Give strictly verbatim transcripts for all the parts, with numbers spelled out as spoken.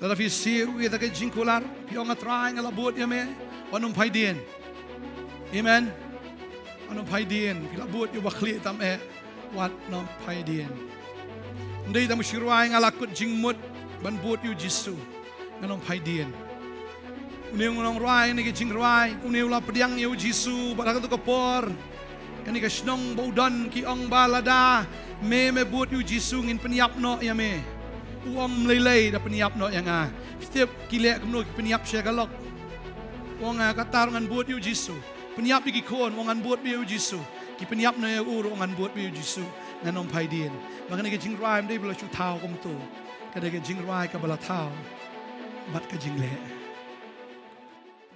Lada phi siew ïa kata ka jingkular, phi ong, A Trai, nga la bud ïa me, wat nym phai dien. Amen. Wat nym phai dien, phi la bud ïa u bakhlieh tam eh, wat nym phai dien. Ym dei tang ba shu rwai, nga la kut jingmut ban bud ïa u Jisu, ngan nym phai dien. Une u nongrwai, une ka jingrwai, une u la pdiang ïa u Jisu bad ha katu ka por, kane ka shnong ba u don, ki ong ba lada me, me bud ïa u Jisu, ngin pynïap noh ïa me. U ong, Ym lei lei, da pynïap noh ïa nga. Phi tip ki leh kumno, ki pynïap sha ka lok. U ong, Nga kata ruh ngan bud ïa u Jisu. Pynïap ïa ki khun, u ong, Ngan bud ïa u Jisu. Ki pynïap noh ïa u ruh, u ong, Ngan bud ïa u Jisu, ngan nym phai dien. Ba kane ka jingrwai ym dei ba la shu thaw kumtu. Ka dei ka jingrwai kaba la thaw bad ka jingleh.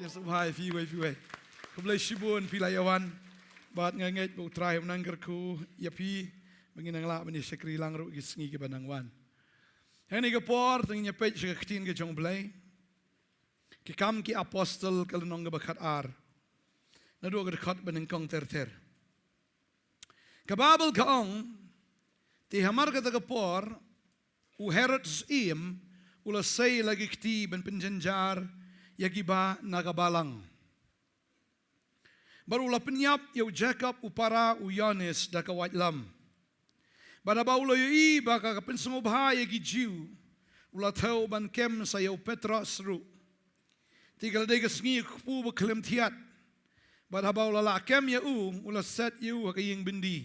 Khublei shibun ïa phi uwei pa uwei. Khublei shibun phi la ïa wan. Bad nga ngeit ba U Trai un nang kyrkhu ïa phi, ba ngin nang lah ban ïa shakri lang ruh ki sngi kiba nang wan. Hangne ka por, to ngin ïa peit sha ka ktien ka jong U Blei. Ki Kam ki Apostol, ka lynnong kaba khatar, naduh ka dkhot ba nyngkong ter ter. Ka Baibl ka ong, te hamar kata ka por, u Herod syiem u la sei la ki kti ban pynjynjar ïa ki bah na ka balang. Bad u la pynïap ïa u Jakob u para u Ïoannis da ka waitlam. Bad haba u la ïohi ba ka, ka pynsngewbha ïa ki Jiw, u la thew ban kem sa ïa u Petros ruh. Te ka la dei ka sngi kpu ba khlem thiat. Bad haba u la lah kem ïa u, u la set ïa u ha ka ïing byndi.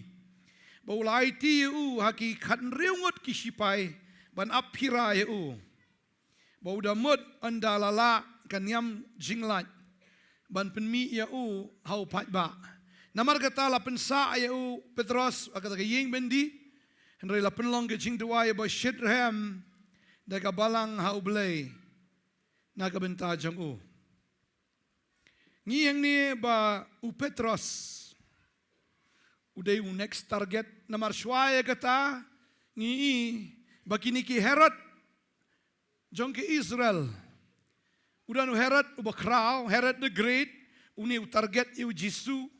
Bad u la aiti ïa u ha ki khathynriew ngut ki shipai ban ap phira ïa u. Bad u da mut ynda la lah ka niam jinglait ban pynmih ïa u ha u paidbah. Namar kata la pynsah ïa u Petros ha kata ka ïing byndi. Hynrei la pynlong ka jingduwai ba shitrhem da ka balang ha U Blei na ka bynta jong u. Ngi ïohi hangne ba u Petros u dei u next target, namar shuwa ïa kata ngi i ba kine ki Herod jong ki Israel. U don u Herod uba khraw, Herod the Great, une u target ïa u Jisu.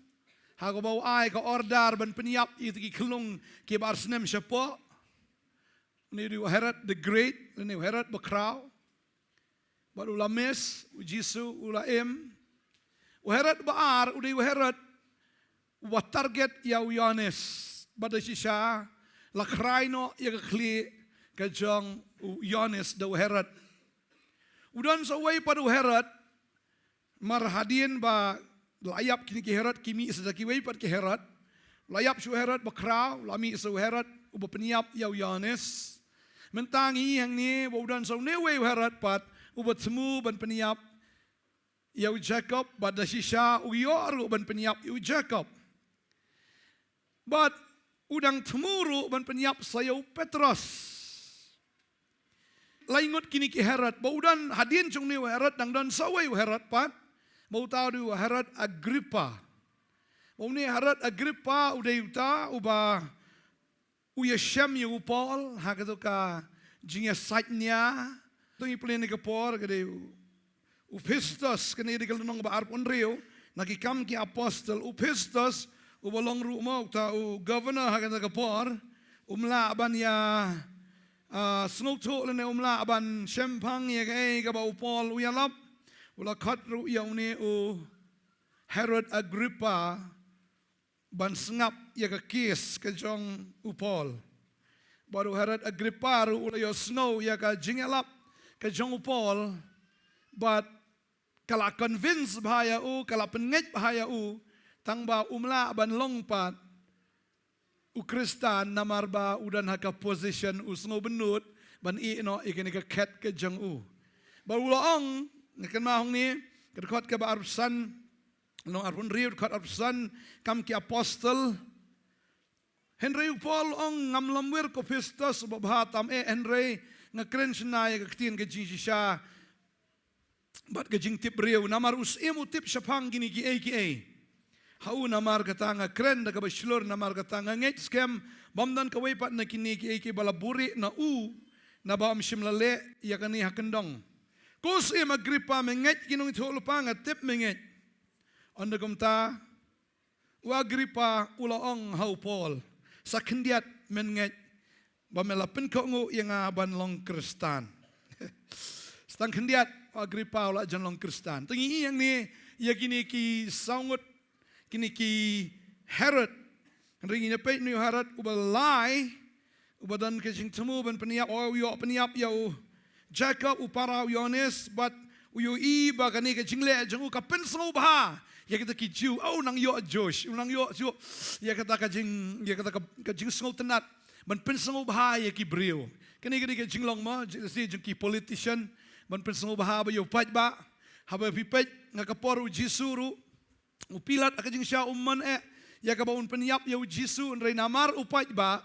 Ha kaba u ai ka order ban pynïap ïa ki khyllung kiba ar snem shapoh. Une u dei u Herod the Great, une u Herod ba khraw. Bad u la miss, u Jisu u la im. U Herod ba ar u dei u Herod uba target ïa u Ïoannis. Bad da shisha la khrai noh ïa ka khlieh ka jong u Ïoannis da u Herod. U don sa uwei pat u Herod, mar hadien ba la ïap kine ki Herod, ki mih sa da kiwei pat ki Herod. La ïap sha u Herod ba khraw, la mih sa u Herod uba pynïap ïa u Ïoannis. Mynta ngi i hangne ba u don sa une uwei u Herod pat uba thmu ban pynïap ïa u Jakob, bad da shisha u ïoh ruh ban pynïap ïa u Jakob. Bad u dang thmu ruh ban pynïap sa ïa u Petros. Lai ngut kine ki Herod, ba u don hadien jong une u Herod dang don sa uwei u Herod pat, ba uta u dei u Herod Agrippa. Ba une Herod Agrippa u dei uta uba u ïashem ïa u Paul ha kato ka jingïasaid nia. To ngi pule na ka por ka dei u, u Festus, kane ka dei ka lynnong ba arphew hynriew na ki Kam ki Apostol. U Festus uba long ruh mo uta u governor ha kata ka por, um lah ban ïa, ah, sngewthuh lane um lah ban shemphang ïa kaei kaba u Paul u ïalap. U la khot ruh ïa une u Herod Agrippa ban sngap ïa ka case ka jong u Paul. Bad u Herod Agrippa ruh u la ïohsngew ïa ka jingïalap ka jong u Paul, bad ka la convince bha ïa u, ka la pynngeit bha ïa u, tang ba um lah ban long pat u Khristan namar ba u don ha ka position u sngewbynnud ban ïeh noh ïa kane ka khet ka jong u. Bad u la ong, nga kynmaw hangne, ka dkhot kaba arphew san, lynnong arphew hynriew, dkhot arphew san, Kam ki Apostol. Hynrei u Paul u ong, ngam lamwir ko Festus, u babha tam eh, hynrei nga kren shynna ïa ka ktien ka jingshisha bad ka jingtip briew, namar u syiem u tip shaphang kine kiei kiei ha u. Namar kata nga kren da kaba shlur, namar kata nga ngeit skhem bym don kawei pat na kine kiei kiei ba la buhrieh na u, naba ym shym la leh ïa kane ha kyndong. Ko syiem Agrippa, me ngeit ki nongïathuhlypa? Nga tip me ngeit. Ynda kumta u Agrippa u la ong ha u Paul, sa khyndiat men ngeit ba me la pynkohnguh ïa nga ban long Khristan. Tang khyndiat u Agrippa u la jan long Khristan. Te ngi ïohi hangne ïa kine ki saw ngut, kine ki Herod. Hynrei ngin ïa peit une u Herod uba lai, uba don ka jingthmu ban pynïap, u ïoh pynïap ïa u Jakob u para u Ïohannes, bad u ïohi ba kane ka jingleh jong u ka pynsngewbha ïa kita ki Jiw. Oh, u nang ïoh josh, u nang ïoh josh ïa kata ka jing, ïa kata ka, ka jingsngewtynnat ban pynsngewbha ïa ki briew. Kane ka dei ka jinglong mo, jong ki politician, ban pynsngewbha bad ïa u paidbah. Haba phi peit nga ka por u Jisu ruh, u Pilat ha ka jingshisha um mon eh ïa kaba un pynïap ïa u Jisu, hynrei namar u paidbah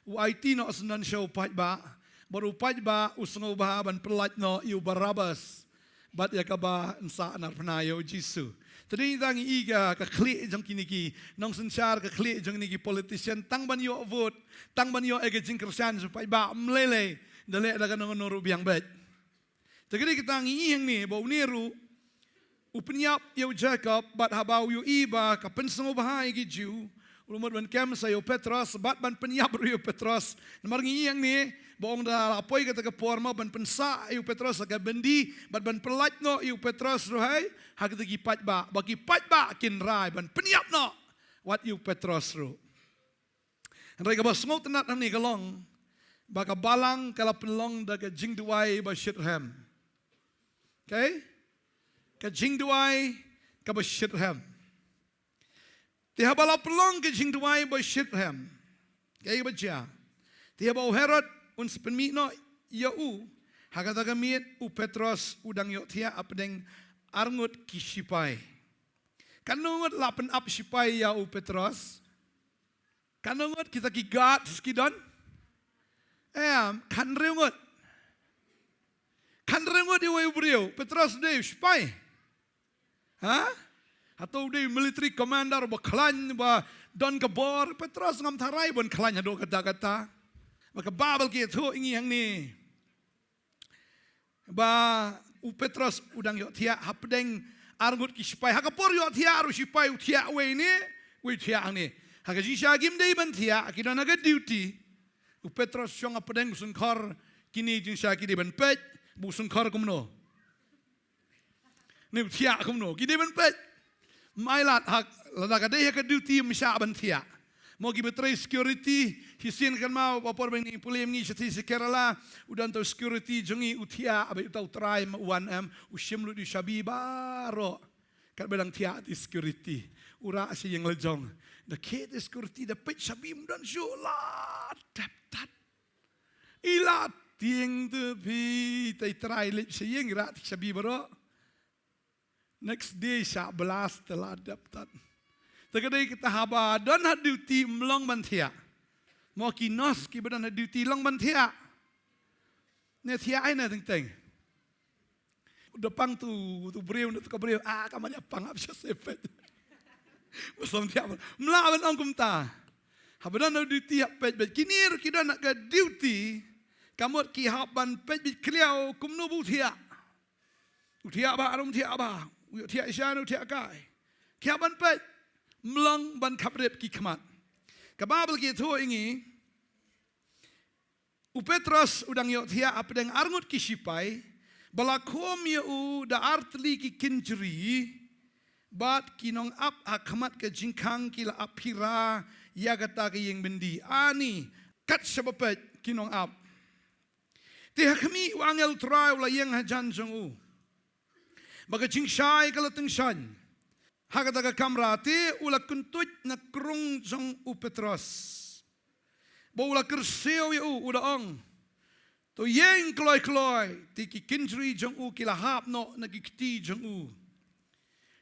u aiti noh syndon sha u paidbah, bad u paidbah u sngewbha ban pyllait noh ïa u Barabbas bad ïa kaba yn sah narphna ïa u Jisu. Te dei tang ïa ka, ka khlieh jong kine ki nongsynshar, ka khlieh jong kine ki politician, tang ban ïoh vote, tang ban ïoh ïa ka jingkyrshan sha u paidbah, ym lei lei da leh da kano kano ruh biang beit. Te ka dei kata ngi ïohi hangne ba une ruh u pynïap ïa u Jakob, bad haba u ïohi ba ka pynsngewbha ïa ki Jiw, u la mut ban kem sa ïa u Petros bad ban pynïap ruh ïa u Petros. Namar ngi ïohi hangne ba ong da la poi kata ka por mo ban pynsah ïa u Petros ha ka byndi bad ban pyllait noh ïa u Petros ruh, hei, ha kita ki paidbah, ba ki paidbah kin rai ban pynïap noh wat ïa u Petros ruh. Hynrei kaba sngewtynnat hangne ka long ba ka balang ka la pynlong da ka jingduwai ba shitrhem. Okay? Ka jingduwai kaba shitrhem. Te haba la pynlong ka jingduwai ba shitrhem, kaei kaba jia? Te haba u Herod un sa pynmih noh ïa u, ha kata ka miet u Petros u dang ïohthiah hapdeng arngut ki shipai. Katno ngut la pynap shipai ïa u Petros? Katno ngut kita ki guards ki don? Em, khathynriew ngut. Khathynriew ngut ïa uwei u briew. Petros dei u shipai? Ha? Hato u dei military commander ba khlaiñ, ba don ka bor? Petros ngam tharai ban khlaiñ haduh katta katta. Ba ka Baibl ka ïathuh ïa ngi hangne ba u Petros u dang ïohthiah hapdeng arngut ki shipai. Ha ka por ïohthiah ruh shipai, u thiah uwei ne, uwei u thiah hangne. Ha ka jingshisha kim dei ban thiah, ki don ha ka duty. U Petros shong hapdeng, u shongkhor, kine jingshisha ki dei ban peit, ba u shongkhor kumno, ne u thiah kumno, ki dei ban peit. Ym ailad, ha, lada ka dei ha ka duty ym shah ban thiah. Mo, kiba trei security, shisien kynmaw ba por ba ngi pule ngi sha, sha Kerala, u don uta u security jong ngi u thiah, haba uta u trai ma u wan em, u shim lut ïa u shabi baroh. Katba dang thiah te security u rah sha ïing la jong. Da khie te security da peit shabi ym don shuh, la dep tat. I la tieng te phi, te i trai leit sha ïing, i rah te shabi baroh. Next day shah blast, te la dep tat. Te ka dei kata, haba don ha duty ym long ban thiah. Mo, ki nurse kiba don ha duty long ban thiah? Ne thiah ai na teng teng. Da pang tu, tu briew, na tu ka briew, ah, ka man ïa pang ap sha sepet. Ba som thiah, ym lah ban ong kumta. Haba don ha duty hap peit beit. Kine ruh ki don ha ka duty, ka mut ki hap ban peit beit khlieh kumno ba u thiah. U thiah bha, u thiah bha. U thiah shisha, u thiah kai. Ki hap ban peit. Ym long ban khapbrip ki khmat. Ka Baibl ka ïathuh ïa ngi, u Petros u dang ïohthiah hapdeng arngut ki shipai, ba la khum ïa u da artylli ki kynjri, bad ki nongap ha khmat ka jingkhang ki la ap phira ïa kata ka ïing byndi. Ani, kat shaba peit ki nongap. Te ha khmih, u angel u Trai u la ïeng hajan jong u, ba ka jingshai ka la tyngshaiñ ha kata ka kamra, te u la kyntuid na krung jong u Petros, ba u la kyrsiew ïa u, u da ong, to ïeng kloi kloi. Te ki kynjri jong u ki la hap noh na ki kti jong u.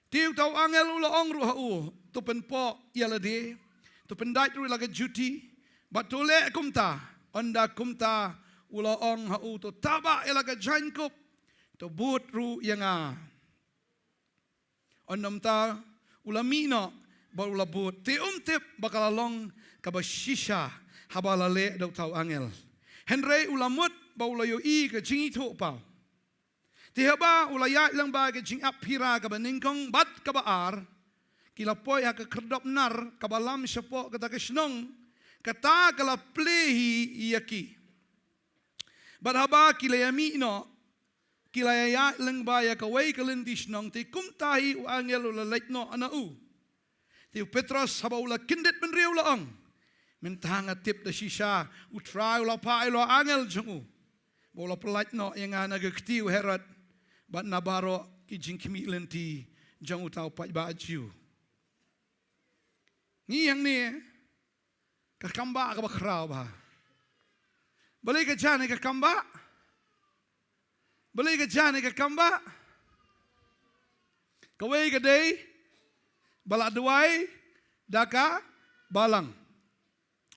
Te uta u angel u la ong ruh ha u, to pynpoh ïa lade, to pyndait ruh ïa la ka juti, bad to leh kumta. Ynda kumta u la ong ha u, to tabah ïa la ka jaiñkup, to bud ruh ïa nga. Ynda kumta u la mih noh bad u la bud. Te um tip ba ka la long kaba shisha haba la leh da uta u angel. Hynrei u la mut ba u la ïohi ka jingithuhpaw. Te haba u la ïaid lyngba ka jingap phira kaba nyngkong bad kaba ar, ki la poi ha ka khyrdop nar kaba lam shapoh kata ka shnong, kata ka la plie hi ïa ki. Bad haba ki la ïamih noh, ki la ïaid lyngba ïa kawei ka lynti shnong, te kumta hi u angel u la leit noh na u. Te u Petros haba u la kyndit bynriew u la ong, mynta nga tip da shisha, U Trai u la phah ïa u angel jong u ba u la pyllait noh ïa nga na ka kti u Herod bad na baroh ki jingkhmih lynti jong uta u paidbah Jiw. Ngi hangne, ka kambah kaba khraw bha. Balei ka jan ïa ka kambah? Balei ka jan ïa ka kambah? Kawei ka dei ba la duwai da ka balang.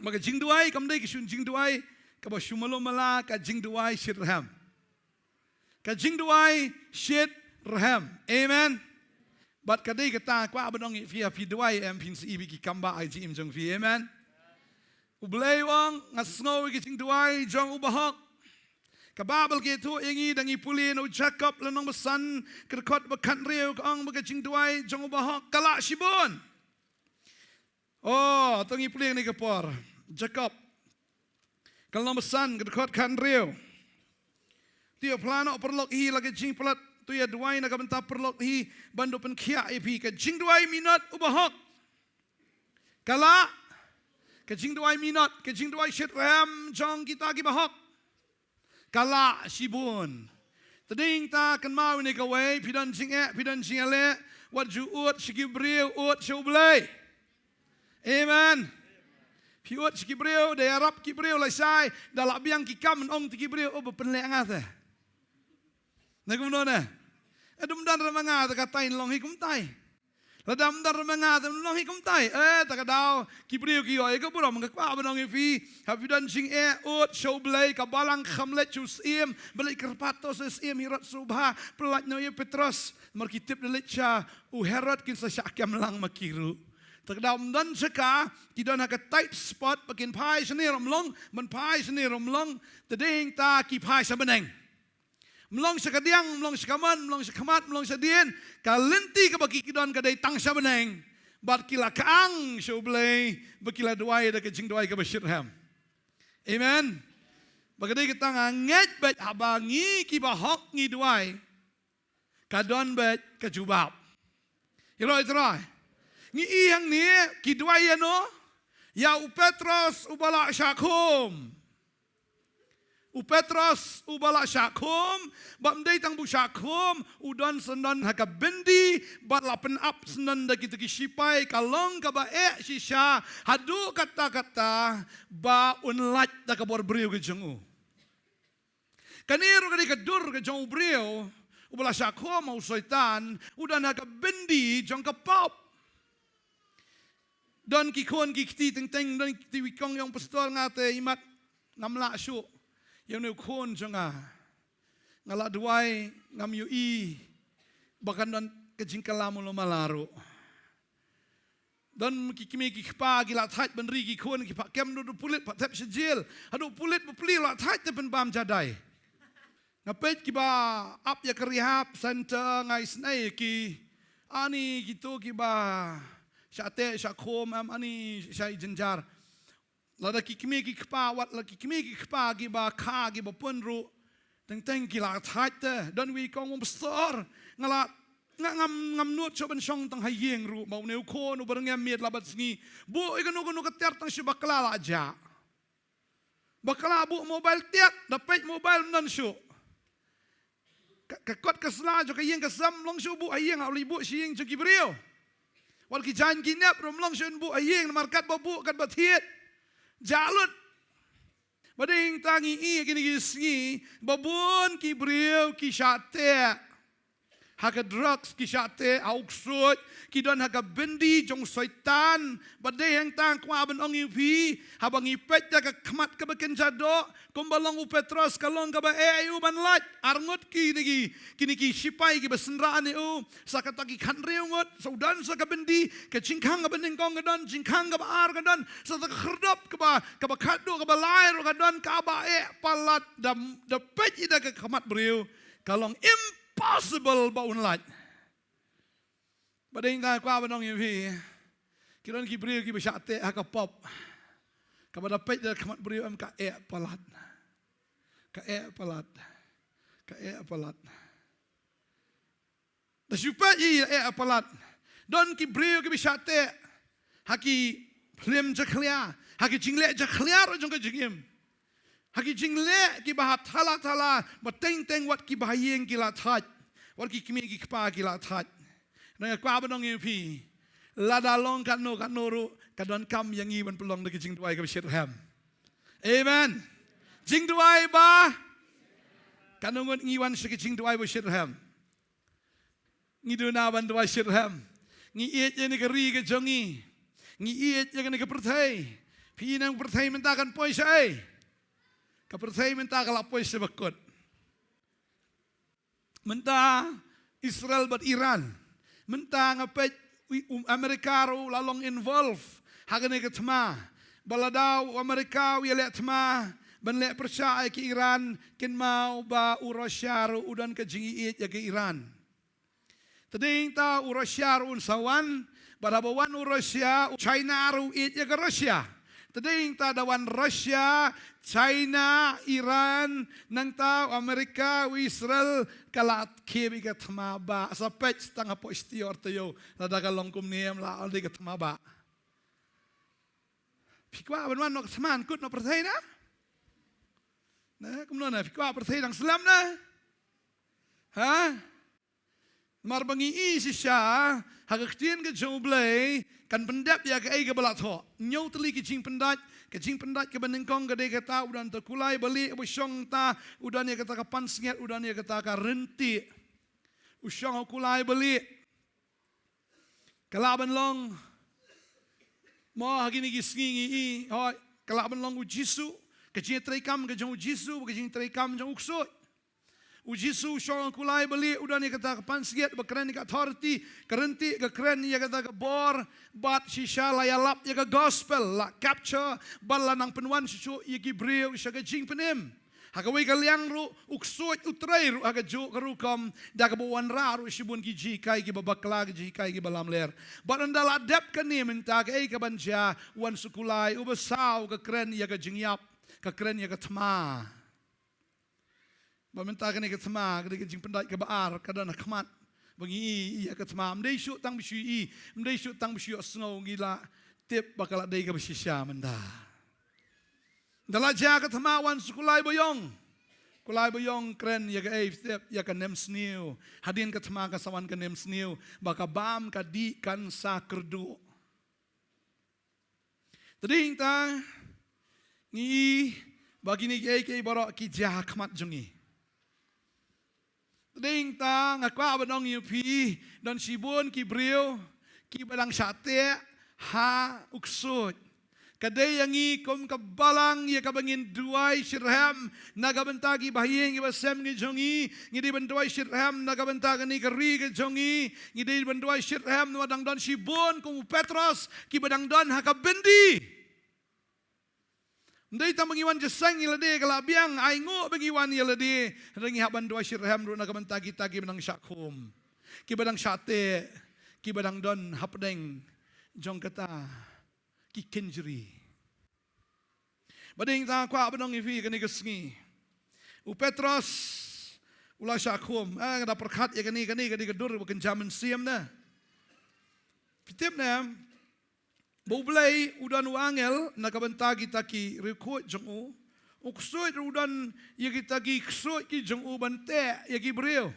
Ba ka jingduwai kam dei ka shu jingduwai kaba shu malu mala, ka jingduwai shitrhem. Ka jingduwai shitrhem. Amen. Bad ka dei kata kwah ban ong ïa phi, phi duwai em, phin sa ïohi ba ki kambah ha ka jingim jong phi. Amen. U Blei u ong, nga sngew ïa ka jingduwai jong u bahok. Ka Baibl ka ïathuh ïa ngi, da ngi pule na u Jakob lynnong ba san, ka dkhot ba khathynriew, ka ong ba ka jingduwai jong u bahok ka lah shibun. Oh, to ngi pule ïa kane ka por. Jakob, ka lynnong ba san, ka dkhot khathynriew. To ïa phla noh paralok hi la ka jingpalat, to ïa duwai na ka bynta paralok hi, ban da pynkhiah ïa phi. Ka jingduwai minot u bahok ka lah, ka jingduwai minot, ka jingduwai shitrhem jong kita ki bahok ka lah shibun. Te dei hangta kynmaw ïa kane kawei, phi don jingeh, phi don jingïaleh, wat ju ud sha ki briew, ud sha u Blei. Amen. Phi ud sha ki briew, da ïarap ki briew lashai, da lah biang ki kam, yn ong te ki briew, oh, ba pynleh nga te. Na kumno ne? Lada ym don ruh ma nga te katai, yn long hi kumtai. Lada ym don ruh ma nga te, yn long hi kumtai. Eh, ta ka daw ki briew ki ïoh ïa ka burom. Nga kwah ban ong ïa phi, haba phi don jingeh, ud sha u Blei, ka balang kam leit sha u syiem, ba leit kyrpad to sha u syiem, Herod sngewbha pyllait noh ïa u Petros. Namar ki tip da leit sha u Herod kin sa shah kem lang ma ki ruh. Ta ka daw ym don jaka, ki don ha ka tight spot, ba kin phai shane ruh ym long, ban phai shane ruh ym long, te dei hangta ki phai sha bneng. Ym long sha kadiang, ym long sha kamon, ym long sha khmat, ym long sha dien, ka lynti kaba ki, ki don ka dei tang sha bneng. Bad ki la kyang sha u Blei, ba ki la duwai da ka jingduwai kaba shitrhem. Amen. Ba ka dei kata nga ngeit beit haba ngi ki bahok ngi duwai, ka don beit ka jubab. Ïaroh ïa u Trai. Ngi i hangne ki duwai ïa no? Ïa u Petros uba la shah khum. U Petros uba la shah khum, bym dei tang ba u shah khum, u don syndon ha ka byndi, bad la pynap syndon da kita ki shipai, ka long kaba eh shisha, haduh katta katta, ba un lait da ka bor briew ka jong u. Kane ruh ka dei ka dur ka jong u briew, uba la shah khum ha u Soitan, u don ha ka byndi jong ka pop. Don ki khun ki kti teng teng, don ki kti, wi kong ïong pastor, nga te imat ngam lah shuh ïa une u khun jong nga. Nga la duwai, ngam ïohi ba kan don ka jingkylla malu mala ruh. Don ki kmie ki kpa ki la thait ban ri ki khun, ki phah kem haduh u pulit, phah thep sha jel. Haduh u pulit bapli la thait te pynbam jadai. Nga peit kiba ap ïa ka rehab center, nga isynei ïa ki. Ani kito kiba shah teh shah khum, em, ani shah i jynjar. Lada ki kmie ki kpa, wat la ki kmie ki kpa kiba kha kiba pun ruh, teng teng ki la thait te. Don wi kong, ong pastor, nga la, nga ngam, ngam nud shuh ban shong tang ha ïing ruh, ba une u khun uba rngem miet la bad sngi, buh ïa kano kano ka tiar tang shu bakla la jah. Bakla buh mobile tiat, da peit mobile ym don shuh. Ka, ka kot ka sla jong ka ïing ka sem, ym long shuh buh ha ïing, hap leit buh sha ïing jong ki briew. Wat ki jaiñ ki nep ruh ym long shuh buh ha ïing, namar katba buh katba thied, jah lut. Ba dei hangta ngi i kine ki sngi, ba bun ki briew ki shah teh ha ka drugs, ki shah teh ha u ksuid, ki don ha ka byndi jong u Soitan. Ba dei hangta nga kwah ban ong ïa phi, haba ngi peit da ka khmat kaba kynja doh, kumba long u Petros, ka long kaba eh ïa u ban lait. Arngut kine ki, kine ki shipai kiba synran ïa u, sa kata ki khathynriew ngut, sa u don sa ka byndi, ka jingkhang kaba nyngkong ka don, jingkhang kaba ar ka don, sa kata ka khyrdop kaba, kaba khatduh, kaba lai ruh ka don, kaba eh palat. Da, da peit ïa da ka khmat briew, ka long impossible ba un lait. Ba dei nga kwah ban ong ïa phi, ki don ki briew kiba shah teh ha ka pop, kaba da peit da ka khmat briew em ka eh palat. Ka eh palat. Ka eh palat. Da shu peit ïa, ïa, ïa palat. Don ki briew kiba shah teh ha ki phlim jakhlia, ha ki jingleh jakhlia ruh jong ka jingim. Ha ki jingleh kiba ha thala thala, ba teng teng wat kiba ha ïing ki la thait, wat ki kmie ki kpa ki la thait. Nga kwah ban ong ïa phi, lada long katno katno ruh, ka donkam ïa ngi ban pynlong da ki jingduwai kaba shitrhem. Amen. Jingduwai ba, katno ngut ngi wan sha ki jingduwai ba shitrhem? Ngi duna ban duwai shitrhem. Ngi ïeit ïa kane ka ri ka jong ngi. Ngi ïeit ïa kane ka pyrthei. Phi i nang pyrthei mynta kan poi shaei? Ka pyrthei mynta ka la poi sha bakut. Mynta Israel bad Iran. Mynta nga peit, um, Amerika ruh la long involve ha kane ka thma. Ba lada u Amerika u ïaleh thma ban leh pyrshah ïa ka Iran, kynmaw ba u Russia ruh u don ka jingïeit ïa ka Iran. Te dei ta u Russia ruh un sa wan, bad haba wan u Russia, u China ruh u ïeit ïa ka Russia. Te dei ta da wan Russia, China, Iran, nangta u Amerika, u Israel, ka la khie beit ka thma ba, sa peit tang hapoh shnong taïew, lada ka long kumne em la dei ka thma ba. Phi kwah ban wan noh ka thma kut noh pyrthei na? Na, kumno na, phi kwah pyrthei dang slem na? Ha? Mar ba ngi i shisha ha ka ktien ka jong U Blei, kan pyndep ïa kaei kaba la thoh. Hynñiew tylli ki jingpyndait, ka jingpyndait kaba nyngkong ka dei kata, u don ta kulai balieh ba shong ta, u don ïa kata ka pansngiat, u don ïa kata ka ryntieh. U shong ha u kulai balieh. Ka lah ban long, mo ha kine ki sngi ngi i, hooid, ka lah ban long u Jisu, ka jingtreikam ka jong u Jisu, ka jingtreikam jong u ksuid. U Jisu u shong ha u kulai balieh, u don ïa kata ka pansngiat ba kren ïa ka authority, ka ryntieh ka kren ïa kata ka bor, bad shisha la ïalap ïa ka gospel, la capture, bad la nang pynwan shuh shuh ïa ki briew sha ka jingpynim. Ha kawei ka liang ruh, u ksuid u trei ruh ha kajuh ka rukom, da kaba wanrah ruh shibun ki jinghikai kiba bakla, ki jinghikai kiba lamler. Bad ynda la dep kane mynta kaei kaban jia, wan sha u kulai uba saw, ka kren ïa ka jingïap, ka kren ïa ka thma. Bad mynta kane ka thma, ka dei ka jingpyndait kaba ar, ka don ha khmat. Ba ngi i ïa ka thma, ym dei shuh tang ba shu i, ym dei shuh tang ba shu ïohsngew, ngi la tip ba ka la dei kaba shisha mynta. Ynda la jia ka thma, wan sha u kulai ba ïong. Kulai ba ïong kren ïa kaei, tip, ïa ka nemsniew. Hadien ka thma ka sa wan ka nemsniew, ba ka bam ka dih kan sa kyrduh. Te dei ta, ngi i ba kine kiei kiei baroh ki jia ha khmat jong ngi. Te dei ta, nga kwah ban ong ïa phi, don shibun ki briew kiba dang shah teh ha u ksuid. Ka dei ïa ngi kum ka balang ïa kaba ngin duwai shitrhem na ka bynta ki bahaïing ki basem ki jong ngi, ngi dei ban duwai shitrhem na ka bynta kane ka ri ka jong ngi, ngi dei ban duwai shitrhem namar dang don shibun kum u Petros kiba dang don ha ka byndi. Ym dei tang ba ngi wan jingïaseng ïa lade ka la biang, ai nguh ba ngi wan ïa lade, hynrei ngi hap ban duwai shitrhem ruh na ka bynta kita kiba dang shah khum, kiba dang shah teh, kiba dang don hapdeng jong kata ki kynjri. Ba dei ta, kwah ban ong ïa phi kane ka sngi, u Petros u la shah khum, eh, nga da pyrkhat ïa kane, kane ka dei ka dur ba kynja mynsiem na. Phi tip ne em? Ba U Blei u don u angel na ka bynta kita ki riewkhuid jong u. U ksuid ruh u don ïa kita ki ksuid ki jong u ban teh ïa ki briew.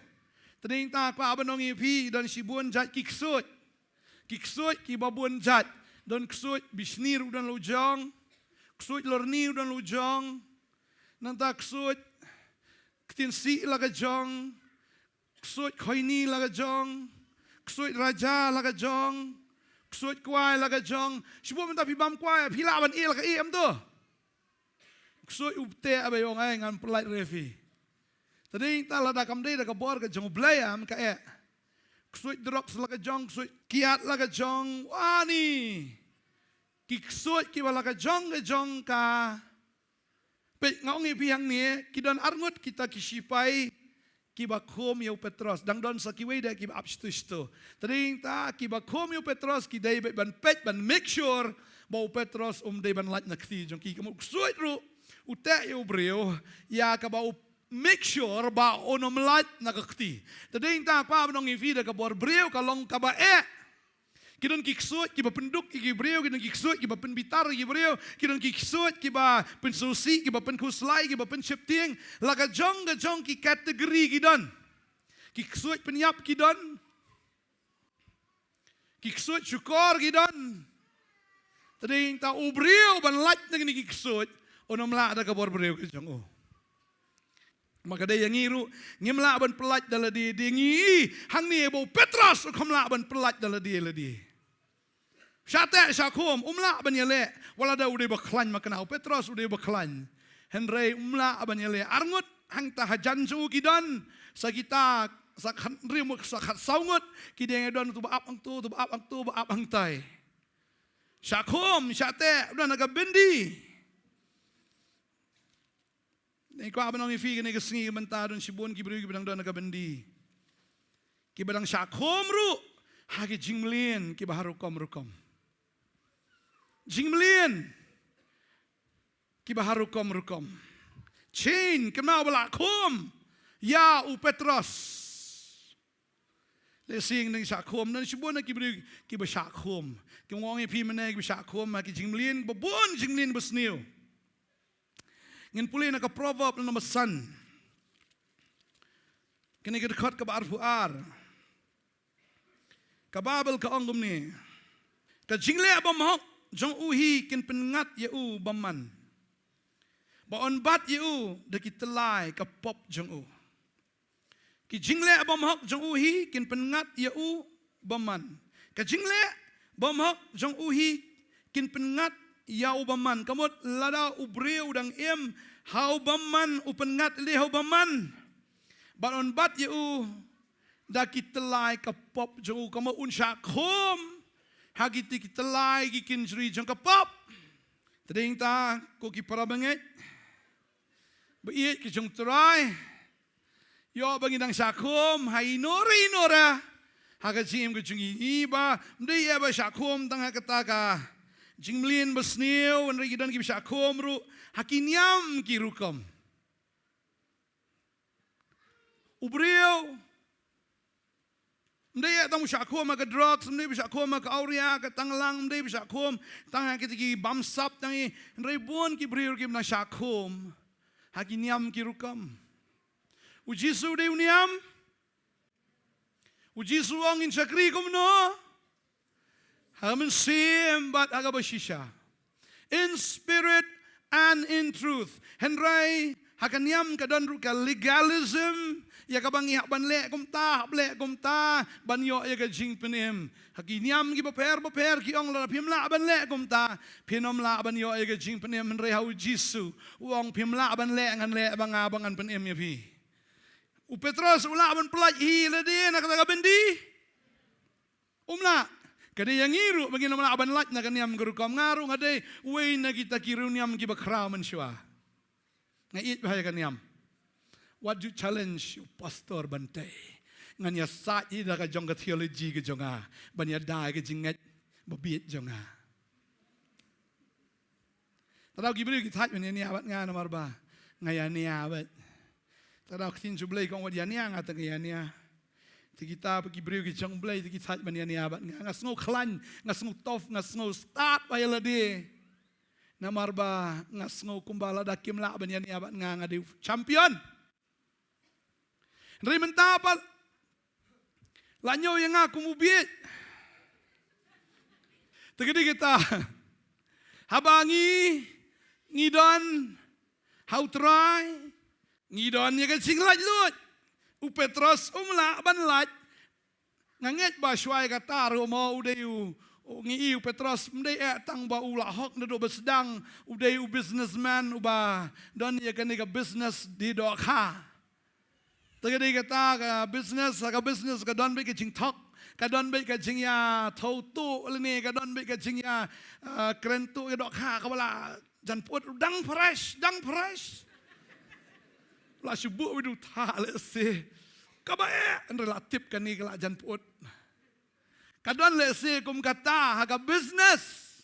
Te dei ta, kwah ban ong ïa phi, don shibun jait ki ksuid. Ki ksuid kiba bun jait. Don ksuid bishni ruh u don la u jong. Ksuid lorni u don la u jong. Nangta ksuid ktien sih la ka jong. Ksuid khoini la ka jong. Ksuid raja la ka jong. Ksuid kwai la ka jong. Shibun mynta phi bam kwai, phi lah ban ïeh la ka ïeh em to. Ksuid u teh, ba ïong ai ngan pynlait re phi. Te dei ta, lada kam dei da ka bor ka jong U Blei em, ka eh. Ksuid drugs la ka jong, ksuid kiad la ka jong, wani. Ki ksuid kiba la ka jong ka jong ka. Peit, nga ong ïa phi hangne, ki don arngut kita ki shipai kiba khum ïa u Petros. Dang don sa kiwei de kiba ap shtu shtu. Te dei ta, kiba khum ïa u Petros ki dei ban peit, ban make sure ba u Petros um dei ban lait na kti jong ki. Kum u ksuid ruh u teh ïa u briew, ïa kaba u make sure ba un ym lait na ka kti. Te dei nangta kwah ban ong ïa phi, da ka bor briew ka long kaba eh. Ki don ki ksuid kiba pynduk ïa ki briew, ki don ki ksuid kiba pynbitar ïa ki briew, ki don ki ksuid kiba pynsngewsih, kiba pynkhuslai, kiba pynsheptieng. La ka jong ka jong ki category ki don. Ki ksuid pynïap ki don. Ki ksuid shukor ki don. Te dei nangta u briew ban lait na kine ki ksuid, un ym lah da ka bor briew ka jong u. Ma ka dei ïa ngi ruh, ngim lah ban pyllait da lade, dei ngi i hangne ba u Petros u kham lah ban pyllait da lade lade. Shah teh shah khum, um lah ban ïaleh, wat la da u dei ba khlaiñ ma kane u Petros u dei ba khlaiñ. Hynrei um lah ban ïaleh, arngut hangta hajan jong u ki don, sa kita, sa khathynriew ngut, sa khatsaw ngut, ki dei ngi don tu ba ap hangtu, tu ba ap hangtu, ba ap hangtai. Shah khum, shah teh, u don ha ka byndi. Nga kwah ban ong ïa phi kane ka sngi mynta don shibun ki briew kiba dang don ha ka byndi. Kiba dang shah khum ruh ha ki jingmlien kiba ha rukom rukom. Jingmlien kiba ha rukom rukom. Chain, kumno ba la khum ïa u Petros. Lehse ngi dang shah khum, don shibun ki briew kiba shah khum. Ki ong ïa phi mynne kiba shah khum ha ki jingmlien ba bun, jingmlien ba sniew. Ngin pule na ka Proverb lynnong ba san. Kane ka dkhot kaba arphew ar. Ka Baibl ka ong kumne. Ka jingleh bymhok jong u hi kin pynngat ïa u bymman, ba un bat ïa u da ki tyllai ka pop jong u. Ki jingleh bymhok jong u hi kin pynngat ïa u bymman. Ka jingleh bymhok jong u hi kin pynngat ïa u bymman. Ka mut lada u briew u dang im ha u bymman, u pynngat leh ha u bymman, bad un bat ïa u da ki tyllai ka pop jong u. Ka mut un shah khum ha kiti ki tyllai ki kynjri jong ka pop. Te dei nangta ko ki para bangeit ba ïeit ki jong u Trai, ïoh ba ngi dang shah khum ha ino re ino re ha ka jingim ka jong ngi, ba ym dei eh ba shah khum tang ha kata ka jingmlien ba sniew, hynrei ki don kiba shah khum ruh ha ki niam ki rukom. U briew ym dei eh tang ba shah khum ha ka drugs, ym dei ba shah khum ha ka awria ka tanglang, ym dei ba shah khum tang ha kita ki bamsap tang i, hynrei bun ki briew kiba dang shah khum ha ki niam ki rukom. U Jisu u dei u niam. U Jisu u ong ngin shakri kumno? Ha ka mynsiem bad ha kaba shisha. In spirit and in truth. Hynrei ha ka niam ka don ruh ka legalism, ïa kaba ngi hap ban leh kumta, hap leh kumta ban ïoh ïa ka jingpynim. Ha ki niam kiba pher bapher ki ong lada phim lah ban leh kumta, phin ym lah ban ïoh ïa ka jingpynim. Hynrei ha u Jisu u ong phim lah ban leh, ngan leh ba nga, ba ngan pynim ïa phi. U Petros u lah ban pyllait hi lade na kata ka byndi? Um lah. Ka dei ïa ngi ruh ba ngin ym lah ban lait na ka niam ka rukom. Nga ruh nga dei uwei na kita ki riewniam kiba khraw mynshuwa. Nga ïeit bha ïa ka niam. Wat ju challenge u Pastor Bantei. Ngan ïasaid hi da ka jong ka theology ka jong nga ban ïada ïa ka jingngeit ba bieit jong nga. Te daw ki briew ki thait ban ïania bad nga namar ba nga ïania bad. Te daw ka ktien jong U Blei ka ong wat ïania, nga te nga ïania. Te kita pat ki briew ki jong U Blei te ki thait ban ïania bad nga. Nga sngew khlaiñ, nga sngew tough, nga sngew stad ba ïa lade. Namar ba nga sngew kumba lada kim lah ban ïania bad nga, nga dei u champion. Hynrei mynta pat la ñiew ïa nga kum u bieit. Te ka dei kata, haba ngi, ngi don ha U Trai, ngi don ïa ka jinglaitluid. U Petros um lah ban lait. Nga ngeit ba shuwa ïa kata ruh mo u dei u, u ngi i u Petros ym dei eh tang ba u la hok naduh ba sdang, u dei u businessman uba don ïa kane ka business die dohkha. Te ka dei kata ka business, ka business ka don beit ka jingthok, ka don beit ka jingïathuh tuh lane ka don beit ka jingïa, ah, kren tuh ïa dohkha kaba la jan pyut, dang fresh, dang fresh. La shu buh wei u thah lehse. Kaba eh, hynrei la tip kane ka la jan pyut. Ka don lehse kum kata ha ka business.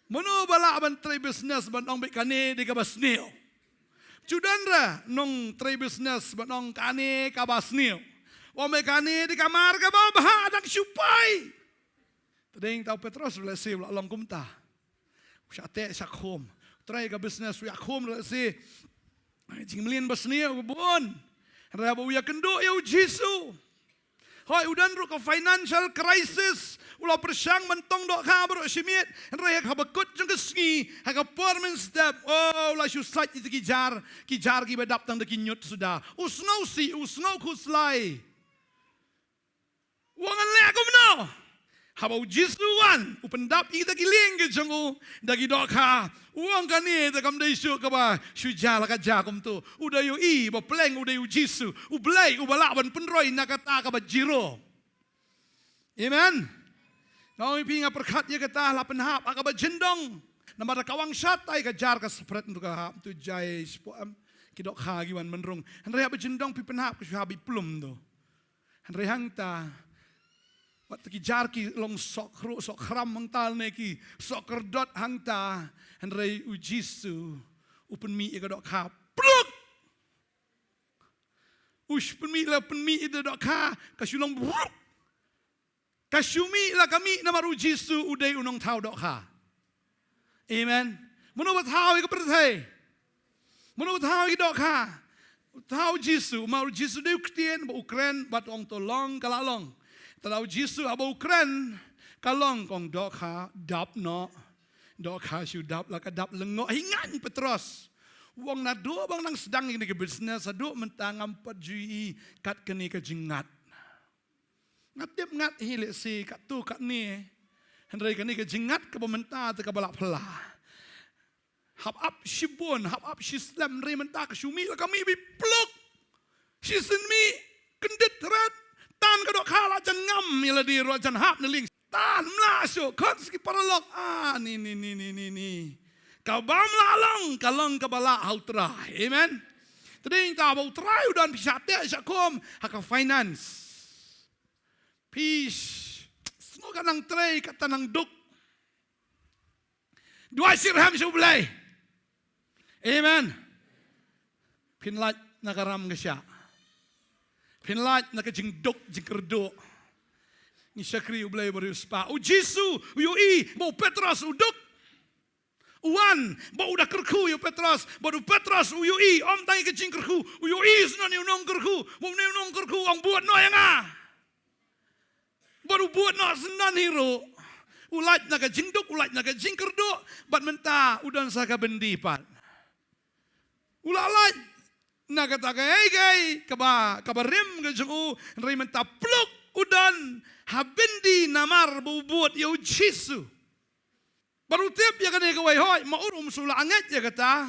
Mano ba lah ban trei business ban ong beit kane dei kaba sniew? Shu don re nongtrei business ba ong kane kaba sniew. Ong ba kane dei ka mar kaba bha, dang shu poi. Te dei tau Petros lehse u la long kumta. U shah teh shah khum. Trei ka business u ïakhum lehse jingmlien ba sniew ba bun. Hynrei haba u ïakynduh ïa u Jisu, hooid u don ruh ka financial crisis, u la pyrshang ban tong dohkha baroh shi miet. Hynrei ha kaba kut jong ka sngi, ha ka por mynstep, oh, u la shu sait ïa ki jar, ki jar kiba dap tang da ki ñiut suda. U sngew sih, u sngew khuslai. U ong, ngan leh kumno? Haba u Jisu u wan, u pyndap ïa kita ki lieng ki jong u da ki dohkha. U ong, kane te kam dei shuh kaba shu jia la ka jia kumto. U da ïohi ba pleng u dei u Jisu, U Blei uba lah ban pynroi na kata kaba zero. Amen. Nga ong ïa phi, nga pyrkhat ïa kata, la pynhap ha kaba jyndong. Namar da ka wang shatai ka jar ka spret ntu ka hap ntu jai shapoh, em, ki dohkha ki wan mynrung. Hynrei haba jyndong phi pynhap ka shu hap i plum tu. Hynrei hangta, wat ki jar ki long sok khruh sok khram hangta ne ki sok kyrdot hangta. Hynrei u Jisu u pynmih ïa ka dohkha. Pluk! U shu pynmih la pynmih ïa ka dohkha, ka shu long bruk. Ka shu mih la ka mih namar u Jisu u dei u nongthaw dohkha. Amen. Mano ba thaw ïa ka pyrthei? Mano ba thaw ïa ka dohkha? Thaw u Jisu, namar u Jisu dei u ktien, ba u kren bad ong to long ka la long. Te da u Jisu haba u kren, ka long, kong dohkha, dap noh. Dohkha shu dap la ka dap lyngngoh. Hi ngan Petros. U ong naduh ba nga dang sdang ïa kane ka business haduh mynta ngam pat ju ïohi kat kane ka jingngad. Nga tip ngat hi lehse katto katne. Hynrei kane ka jingngad kaba mynta te kaba la phylla. Hap ap shibun, hap ap shislem, hynrei mynta ka shu mih la ka mih ba pluk. Shisien mih, kyndit thret, tan ka dohkha la jan ngam ïa lade ruh, jan hap na lieng. Tan mlah shuh, khot sa ki paralok. Ah, ni, ni, ni. Kaba mlah long, ka long kaba lah ha u Trai. Amen. Te dei nangta ba u Trai u don phi shah teh shah khum ha ka finance. Phi sh-, sngewbha nang trei kata nang duk. Duwai shitrhem sha U Blei. Amen. Phin lait na ka ram ka shah. Phin lait na ka jingduk jingkyrduh. Ngi shakri U Blei ba u riewspah. U Jisu u ïohi ba u Petros u duk. U wan ba u da kyrkhu ïa u Petros, ba u Petros u ïohi, ym tang ïa ka jingkyrkhu, u ïohi syndon ïa u nongkyrkhu, ba une u nongkyrkhu u ong bud noh ïa nga. Bad u bud noh syndon hi ruh. U lait na ka jingduk, u lait na ka jingkyrduh, bad mynta u don sa ka byndi pat. U la lait na kata kaei kaei kaba, kaba rim ka jong u, hynrei mynta pluk u don ha byndi namar ba u bud ïa u Jisu. Bad u tip ïa kane kawei, hooid, ma u ruh um shu la angeit ïa kata.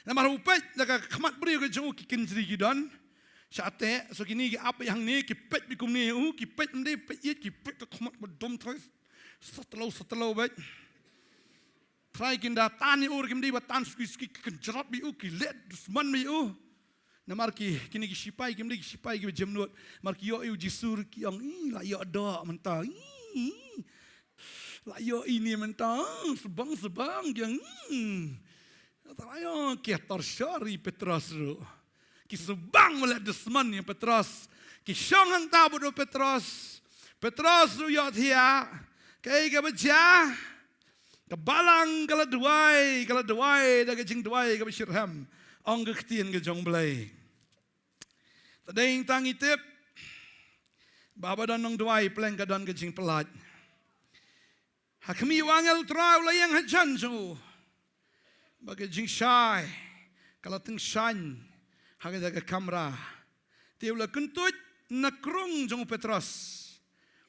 Namar u peit da ka khmat briew ka jong u ki kynjri ki don. Shah teh, so kine ki ap beit hangne, ki peit beit kumne ïa u, ki peit ym dei peit ïeit, ki peit ka khmat ba dom trai. Sa tlaw, sa tlaw beit. Trai kin da tan ïa u, kim dei ba tan suki suki, ki kynjrot beit ïa u, ki leh dusmon beit ïa u. Namar ki, kine ki shipai, kim dei ki shipai kiba jemnud. Namar ki ïoh ïa u Jisu ruh ki ong, ih, la ïoh doh mynta. Ih, la ïoh ine mynta. Sbang, sbang, ki ong, ih. La ïoh, ki torture ïa u Petros ruh. Ki sbang ba leh dusmon ïa u Petros. Ki shong hangta bad u Petros. Petros ruh u ïohthiah. Kaei kaba jia? Ka balang ka la duwai, ka la duwai da ka jingduwai kaba shitrhem. Ong ka ktien ka jong U Blei. Te dei tang ngi tip ba haba don nongduwai, pleng ka don ka jingpyllait. Ha khmih u angel u Trai u la ïeng hajan jong u. Ba ka jingshai ka la tyngshaiñ ha kata ka kamra. Te u la kyntuid na krung jong u Petros.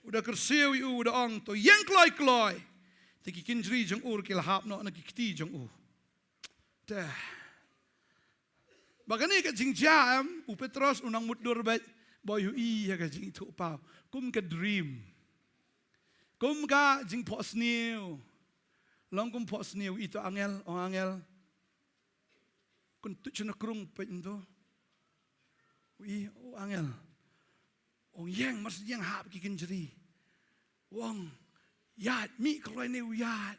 U da kyrsiew ïa u, u da ong, to ïeng kloi kloi. Te ki kynjri jong u ruh ki la hap noh na ki kti jong u. Te ba kane ka jingjia, em, u Petros u nang mutdur beit ba u ïohi ïa ka jingithuhpaw. Kum ka dream. Kum ka jingphohsniew. Long kum phohsniew, i to angel, ong angel. Kyntuid shano krung peit nto. U i, u angel. Ong ïeng, mar shu ïeng hap ki kynjri. U ong, ïaid, mih kloi ne u ïaid.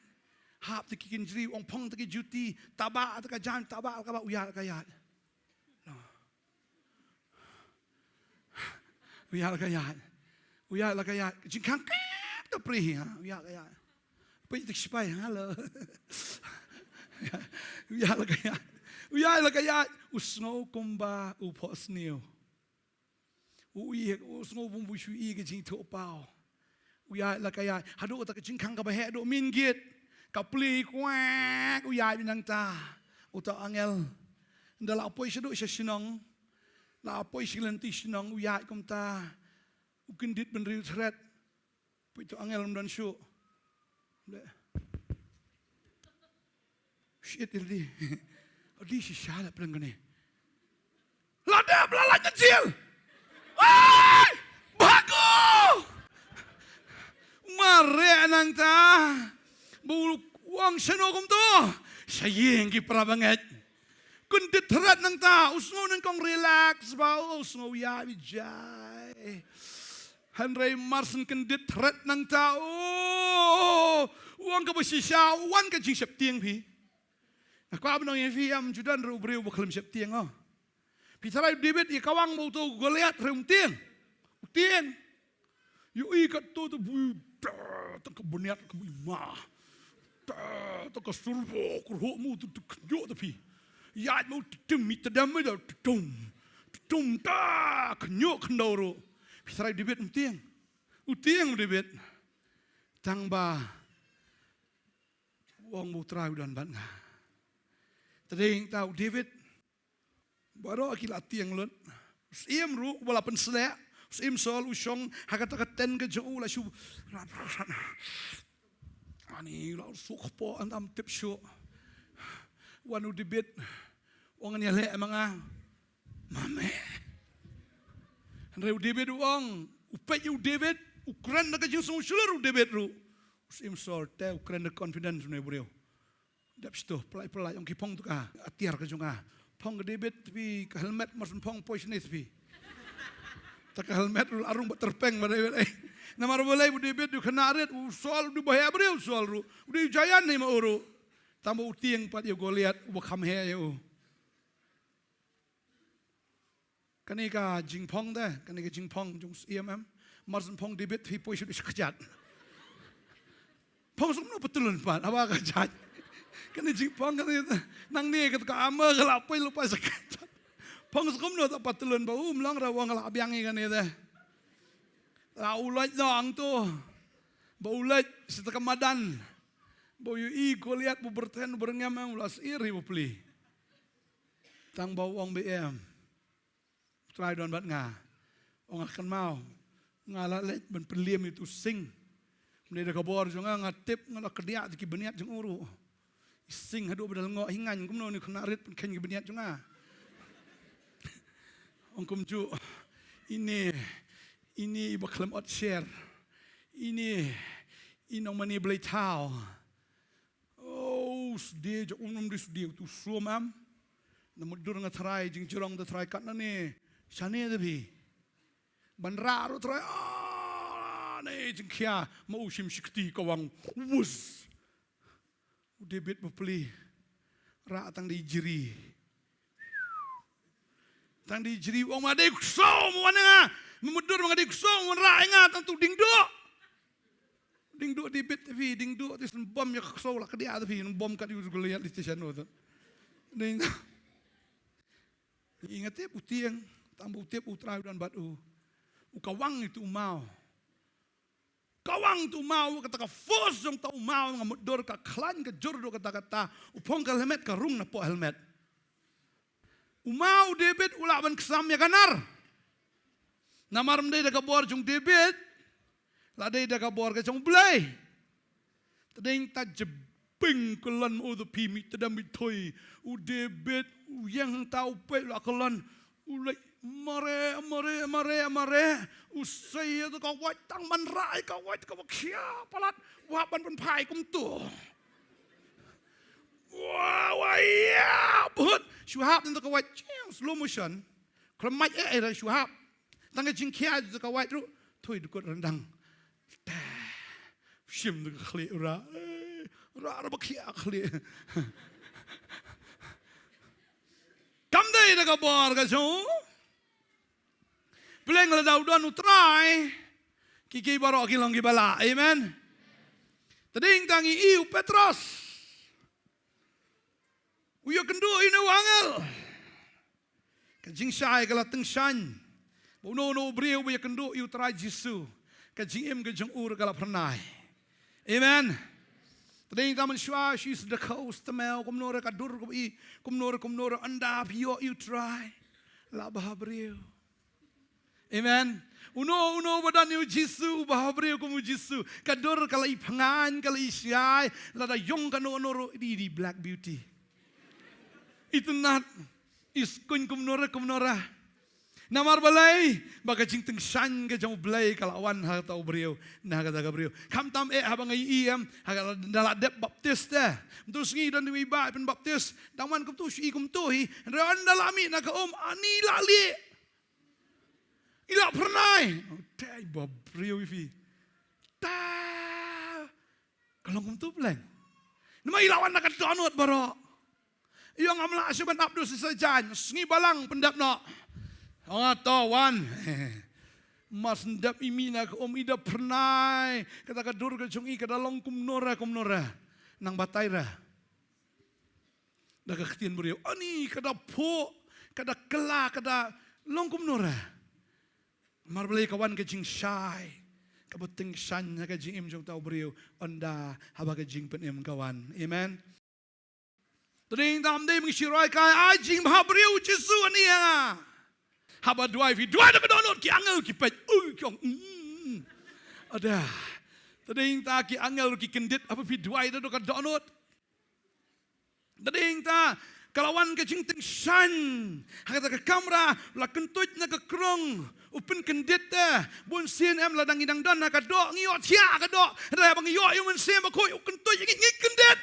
Hap te ki kynjri, u ong phong te ki juti, taba te ka jaiñ, taba ka ba u ïaid ka ïaid. U ïaid la ka ïaid. U ïaid la ka ïaid. Ka jingkhang kat ka pri ha. U ïaid la ka ïaid. Peit ïa ki shipai, hello. U ïaid la ka ïaid. U ïaid la ka ïaid. U sngew kumba u phohsniew. U ï, u sngew bym bun shu ï ka jingthoh paw. U ïaid la ka ïaid. Haduh kata ka jingkhang kaba heh haduh myngiit. Ka plie kwak u ïaid nangta. Uta u angel. Ynda la poi shaduh sha shnong. La poi sha lynti shnong u ïaid kumta. U kyndit bynriew thret. Peit uta u angel um don shuh. Bleh. Shit, ildi. Ildi shisha la pyrshang kane. La dep la lait na jel. Ai! Bhago! Mareh nangta. Ba u ong shano kumto. Sha ïing ki para bangeit. Kyndit thret nangta. U sngew nyngkong relax ba u sngew ïa bijai. Hynrei mar shen kyndit thret nangta, oh, u ong kaba shisha, wan ka jingsheptieng phi. Nga kwah ban ong ïa phi, ym ju don ruh u briew ba khlem sheptieng, oh. Phi tharai u David ïa kawang ba uto u Goliath hynrei um tieng. U tieng. Ïohi katto to bui, ta, ta ka bniat ka bui ma. Ta, ta ka surbo, kurho mu to, to khynñiuh to phi. Ïaid mu to tim, mi tadam mi da, to tum. To tum ta, khynñiuh khyndaw ruh. Phi tharai u David um tieng. U tieng u David. Tang ba u ong ba U Trai u don bad nga. Te dei ta u David. Baroh ki la tieng lut. U syiem ruh uba la pynsleh. U syiem Saul u shong ha kata ka tent ka jong u la shu. Ani la suk kpoh, ynda ym tip shuh. Wan u David. U ong ngan ïaleh ma nga. Mame. Hynrei u David u ong, u peit u David, u kren da ka jingsngewshlur u David ruh. U syiem Saul te u kren da confidence une u briew. Dep shito, pynlait pynlait, ong ki phong to ka atiar ka jong nga. Phong ka David, phi ka helmet mar shen phong poi shane phi. Ta ka helmet ruh la rung ba tyrpeng ba David, eh. Namar balei u David u khynnah rit, u Saul u dei ba heh briew u Saul ruh. U dei u giant ne ma u ruh. Tang ba u tieng pat ïa u Goliath uba kham heh ïa u. Kane ka jingphong te, kane ka jingphong jong u syiem em. Mar shen phong David phi poi shu dei shu kjat. Phong shu kumno patlun pat, haba ka jait. Kane jingphong kane te, nangne kata ka armor ka la poi lypa shu kjat. Phong shu kumno ta patlun ba um long ra u ong la biang ïa kane te. La u lait noh hangto. Ba u lait sha ta ka madan. Ba u ïohi Goliath ba u byrthen u byrngem em, u la syier hi ba plie. Tang ba u ong ba em. U Trai don bad nga. Ong nga kynmaw. Nga la leit ban pynliem ïa utu u sing. Mynta da ka bor jong nga nga tip nga la kdiah da ki bniat jong u ruh. I sing haduh ba da lyngngoh hi ngaiñ kumno une u khynnah rit pynkheiñ ki bniat jong nga. Ong kumjuh. Ine, ine iba khlem ot sher. Ine, i nongmane blei thaw. Oh, sdie jong u, ym dei sdie, utu u sum em. Na mutdur nga tharai jingjrong te tharai katne ne shane te phi. Ban rah ruh tharai, ah, ne jingkhia, ma u shim shi kti kawang. Wus. U David ba plie. Rah tang da i jri. Tang da i jri, u ong ma dei ksew mo wan ïa nga. Ma mutdur ma nga dei ksew mo wan rah ïa nga, tang tu ding duh. Ding duh David te phi, ding duh te shen bom ïa ka ksew la kdiah te phi, bom kat ïa u Goliath lei te shen no te. Ding. Ïa nga tip u tieng, tang ba u tip U Trai u don bad u. U kawang ïa utu u maw. Kawang utu u maw, kata ka force jong uta u maw, nga mutdur ka khlaiñ ka jur duh katta katta. U phong ka helmet ka rung napoh helmet. U maw u David u lah ban ksam ïa ka nar. Namar ym dei da ka bor jong u David. La dei da ka bor ka jong u Blei. Te dei ta jebing kyllon ma u, te phi, mih tdem mih thoi. U David u ïeng hangta u peit la kyllon. U leit mareh, mareh, mareh, mareh. U sei ïa ka wait tang ban rah ïa ka wait kaba khia palat. U hap ban pynphai kumto. Wa, wa, ïa, bhut. Shu hap na ka wait, slow motion. Khlem mait eh, eh, shu hap. Tang ka jingkhia ka wait ruh. Thoi dkut ryndang. Te. Shim ka khlieh rah. Eh, rah, rah ba khia khlieh. Kam dei da ka bor ka jong u. pleng lada u don u Trai, ki ki baroh ki long ki ba lah. Amen. Te dei tang i u Petros. U ïakynduh ïa une u angel. Ka jingshai ka la tyngshaiñ. Ba uno uno u briew ba ïakynduh ïa u Trai Jisu, ka jingim ka jong u ruh ka la phyrnai. Amen. Te dei tang mynshuwa shi sdang khaw sdang mew kumno ruh ka dur ka ba i, kumno ruh kumno ruh ynda phi ïoh ïa u Trai, la bhabriew. Amen. Uno uno ba don ïa u Jisu, u bhabriew kum u Jisu, ka dur ka la i phyrnai, ka la i shai. Lada ïong kano kano ruh i dei i dei black beauty. Itynnad, i skuñ kumno ruh kumno ruh. Namar balei? Ba ka jingtyngshaiñ ka jong u Blei ka la wan ha kata u briew, na kata ka briew. Khamtam eh haba nga ïohi em, ha kata da la dep baptis te. Mynta u sngi don iwei i bah i pynbaptis, dang wan kumtu shi kumtu hi, hynrei ynda la mih na ka um, ani la lieh. I la phyrnai. Te i bhabriew i phi. Ta. Ka long kumtu pleng. Namar i la wan na ka dohnud baroh. Ïoh ngam lah shuh ban ap duh shisha jan. Sngi balang pyndep noh. Ong to wan. Mar shu dep i mih na ka um i da phyrnai. Kata ka dur ka jong i ka da long kumno ruh kumno ruh. Nang batai ruh. Da ka ktien briew. Ani ka da phuh, ka da kylla, ka da long kumno ruh. Namar balei? Ka wan ka jingshai ka ba tyngshaiñ ha ka jingim jong uta u briew, ynda haba ka jingpynim ka wan. Amen. Te dei tang ym dei mynshuwa kai, ai jingbhabriew Jisu ani ha nga. Haba duwai phi duwai da ka dohnud, ki angel ki peit. Ui ki ong. Mm. Ada. Te dei tang ki angel ki kyndit haba phi duwai da ka dohnud. Te dei tang ka la wan ka jingtyngshaiñ. Ha kata ka kamra la kyntuid na ka krung. U pynkyndit te. Bun sien em lada ngi dang don ha ka doh, ngi ïohthiah ha ka doh. Hynrei haba ngi ïoh ïa u Mynsiem Bakhuid u kyntuid ïa ngi, ngi kyndit.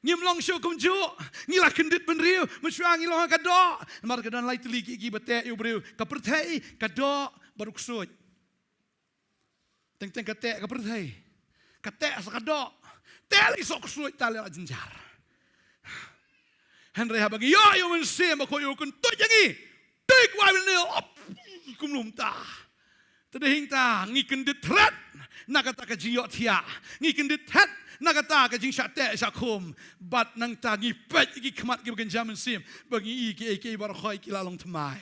Ngim long shuh kumjuh. Ngi la kyndit bynriew. Mynshuwa ngi long ha ka doh. Namar ka don lai tylli ki, ki ba teh ïa u briew. Ka pyrthei, ka doh, bad u ksuid. Teng teng ka teh ka pyrthei. Ka teh sa ka doh. Teh lei sa u ksuid, teh lei la jynjar. Hynrei haba ngi ïoh ïa u Mynsiem Bakhuid u kyntuid ïa ngi. Tik wai mynne op. Kumno mynta. Te dei tang ngi kyndit thret na kata ka jingïohthiah. Ngi kyndit thret na kata ka jingshah teh shah khum. Bad nangta ngi peit ïa ki khmat ki ba kynja mynsiem. Ba ngi i kiei kiei baroh ki la long thymmai.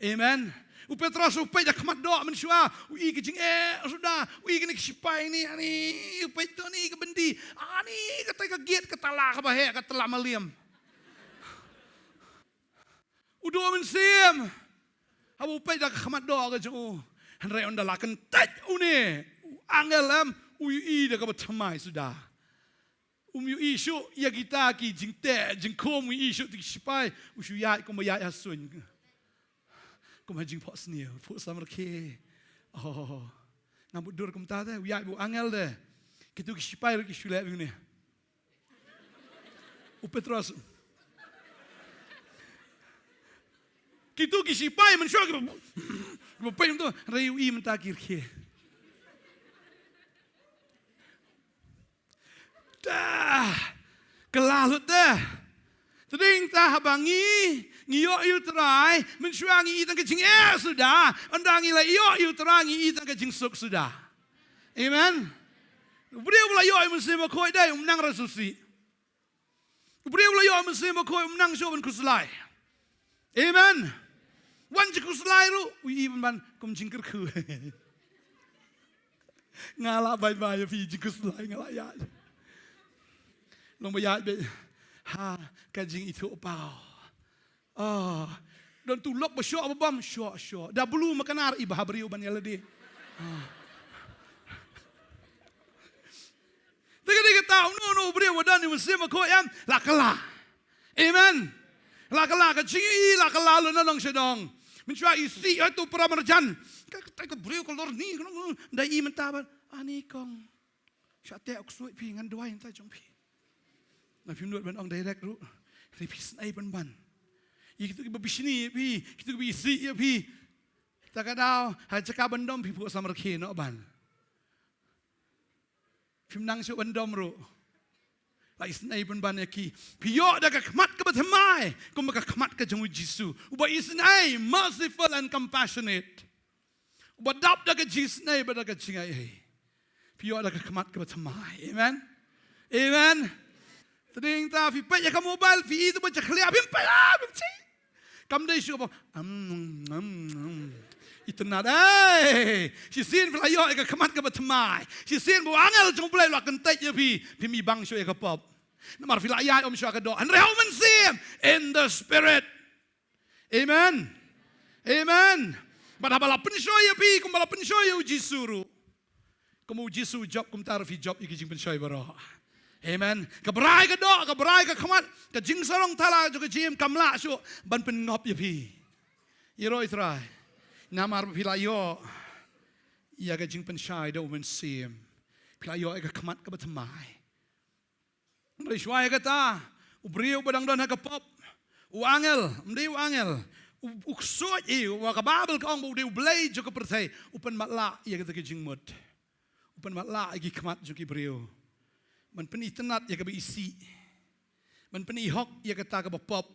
Amen. U Petros u peit da khmat doh mynshuwa, u i ka jingeh suda, u i kine ki shipai ni, ani, u peit to ni ka byndi, ani, kata ka gate ka tala ka ba heh, ka tala maliam. U duh mynsiem. Haba u peit da ka khmat doh ka jong u. Hynrei ynda la kyntait une u angel em, u i da ka ba thymmai suda. Um ïohi shuh ïa kita ki jingteh jingkhum, u ïohi shuh ïa ki shipai, u shu ïaid kumba ïaid ha suiñ. Kum ha jingphohsniew, phuh samrkhie. Oh. Ngam bud dur kumta te, u ïaid bad u angel te. Kitu ki shipai ruh ki shu leh bad une. U Petros. Kitu ki shipai mynshuwa ki ba, ki ba peit mynta, hynrei u i mynta ki rkhie. Te kylla lut te. Te dei tang haba ngi, ngi ïoh ïa u Trai, mynshuwa ngi i tang ka jingeh suda, ynda ngi la ïoh ïa u Trai ngi i tang ka jingsuk suda. Amen. U briew ba la ïoh ïa u Mynsiem Bakhuid dei um nang ra shuh shuh. U briew ba la ïoh ïa u Mynsiem Bakhuid um nang shuh ban khuslai. Amen. Wan jingkhuslai ruh, u i ban ban kum jingkyrkhu. Nga la bai bai ïa phi jingkhuslai nga la ïaid. Long ba ïaid beit ha ka jingithuhpaw. Ah, don tu lok ba shoh ba bam, shoh shoh. Da blu ma ka nar i bha briew ban ïa lade. Ah. Te ka dei kata, uno uno u briew ba don ïa u Mynsiem Bakhuid em, la kylla. Amen. La kylla ka jingïohi, la kylla lut na nong sha nong. Mynshuwa i sih hooid tu para marjan. Ka, ka, ka briew ka lor ni, ka nong, da i mynta ban. Ani kong. Shah teh u ksuid phi, ngan duwai mynta jong phi. Na phim nud ban ong direct ruh. Hynrei phi sngew pynban. Ïa kitu kiba bishni ïa phi, kitu kiba isih ïa phi. Ta ka daw, ha jaka ban dom phi phuh samrkhie noh ban. Phim nang shuh ban dom ruh. La isynei pynban ïa ki. Phi ïoh da ka khmat kaba thymmai kumba ka khmat ka jong u Jisu, uba isynei, merciful and compassionate. Uba dap da ka jingisynei bad da ka jingaiei. Phi ïoh da ka khmat kaba thymmai. Amen. Amen. Tading ta phi peit ïa ka mobile, phi i tu ba jakhlia, phim peit, ah, phim chi. Kam dei shuh ba, am, am, am. Itynnad, eh. Shisien phi la ïoh ïa ka khmat kaba thymmai. Shisien ba u angel jong U Blei u la kyntait ïa phi, phim ibang shuh ïa ka pop. Namar phi la ïaid ym shuh ha ka doh. Hynrei ha u Mynsiem, in the Spirit. Amen. Amen. Bad haba la pynshoi ïa phi kumba la pynshoi ïa u Jisu ruh, kum u Jisu u jop, kumta ruh phi jop ïa ki jingpynshoi baroh. Amen. Ka brai ka doh, ka brai ka khmat, ka jingsarong thala jong ka jingim kam lah shuh ban pynngop ïa phi. Ïaroh ïa U Trai. Namar phi la ïoh ïa ka jingpynshai da u Mynsiem, phi la ïoh ïa ka khmat kaba thymmai. Hynrei shuwa ïa kata, u briew ba dang don ha ka pop, u angel, ym dei u angel, u, u ksuid, eh, uba ka Baibl ka ong ba u dei u blei jong ka pyrthei, u pynmatlah ïa kata ka jingmut. U pynmatlah ïa ki khmat jong ki briew ban pynitynnad ïa kaba isih, ban pynihok ïa kata kaba pop,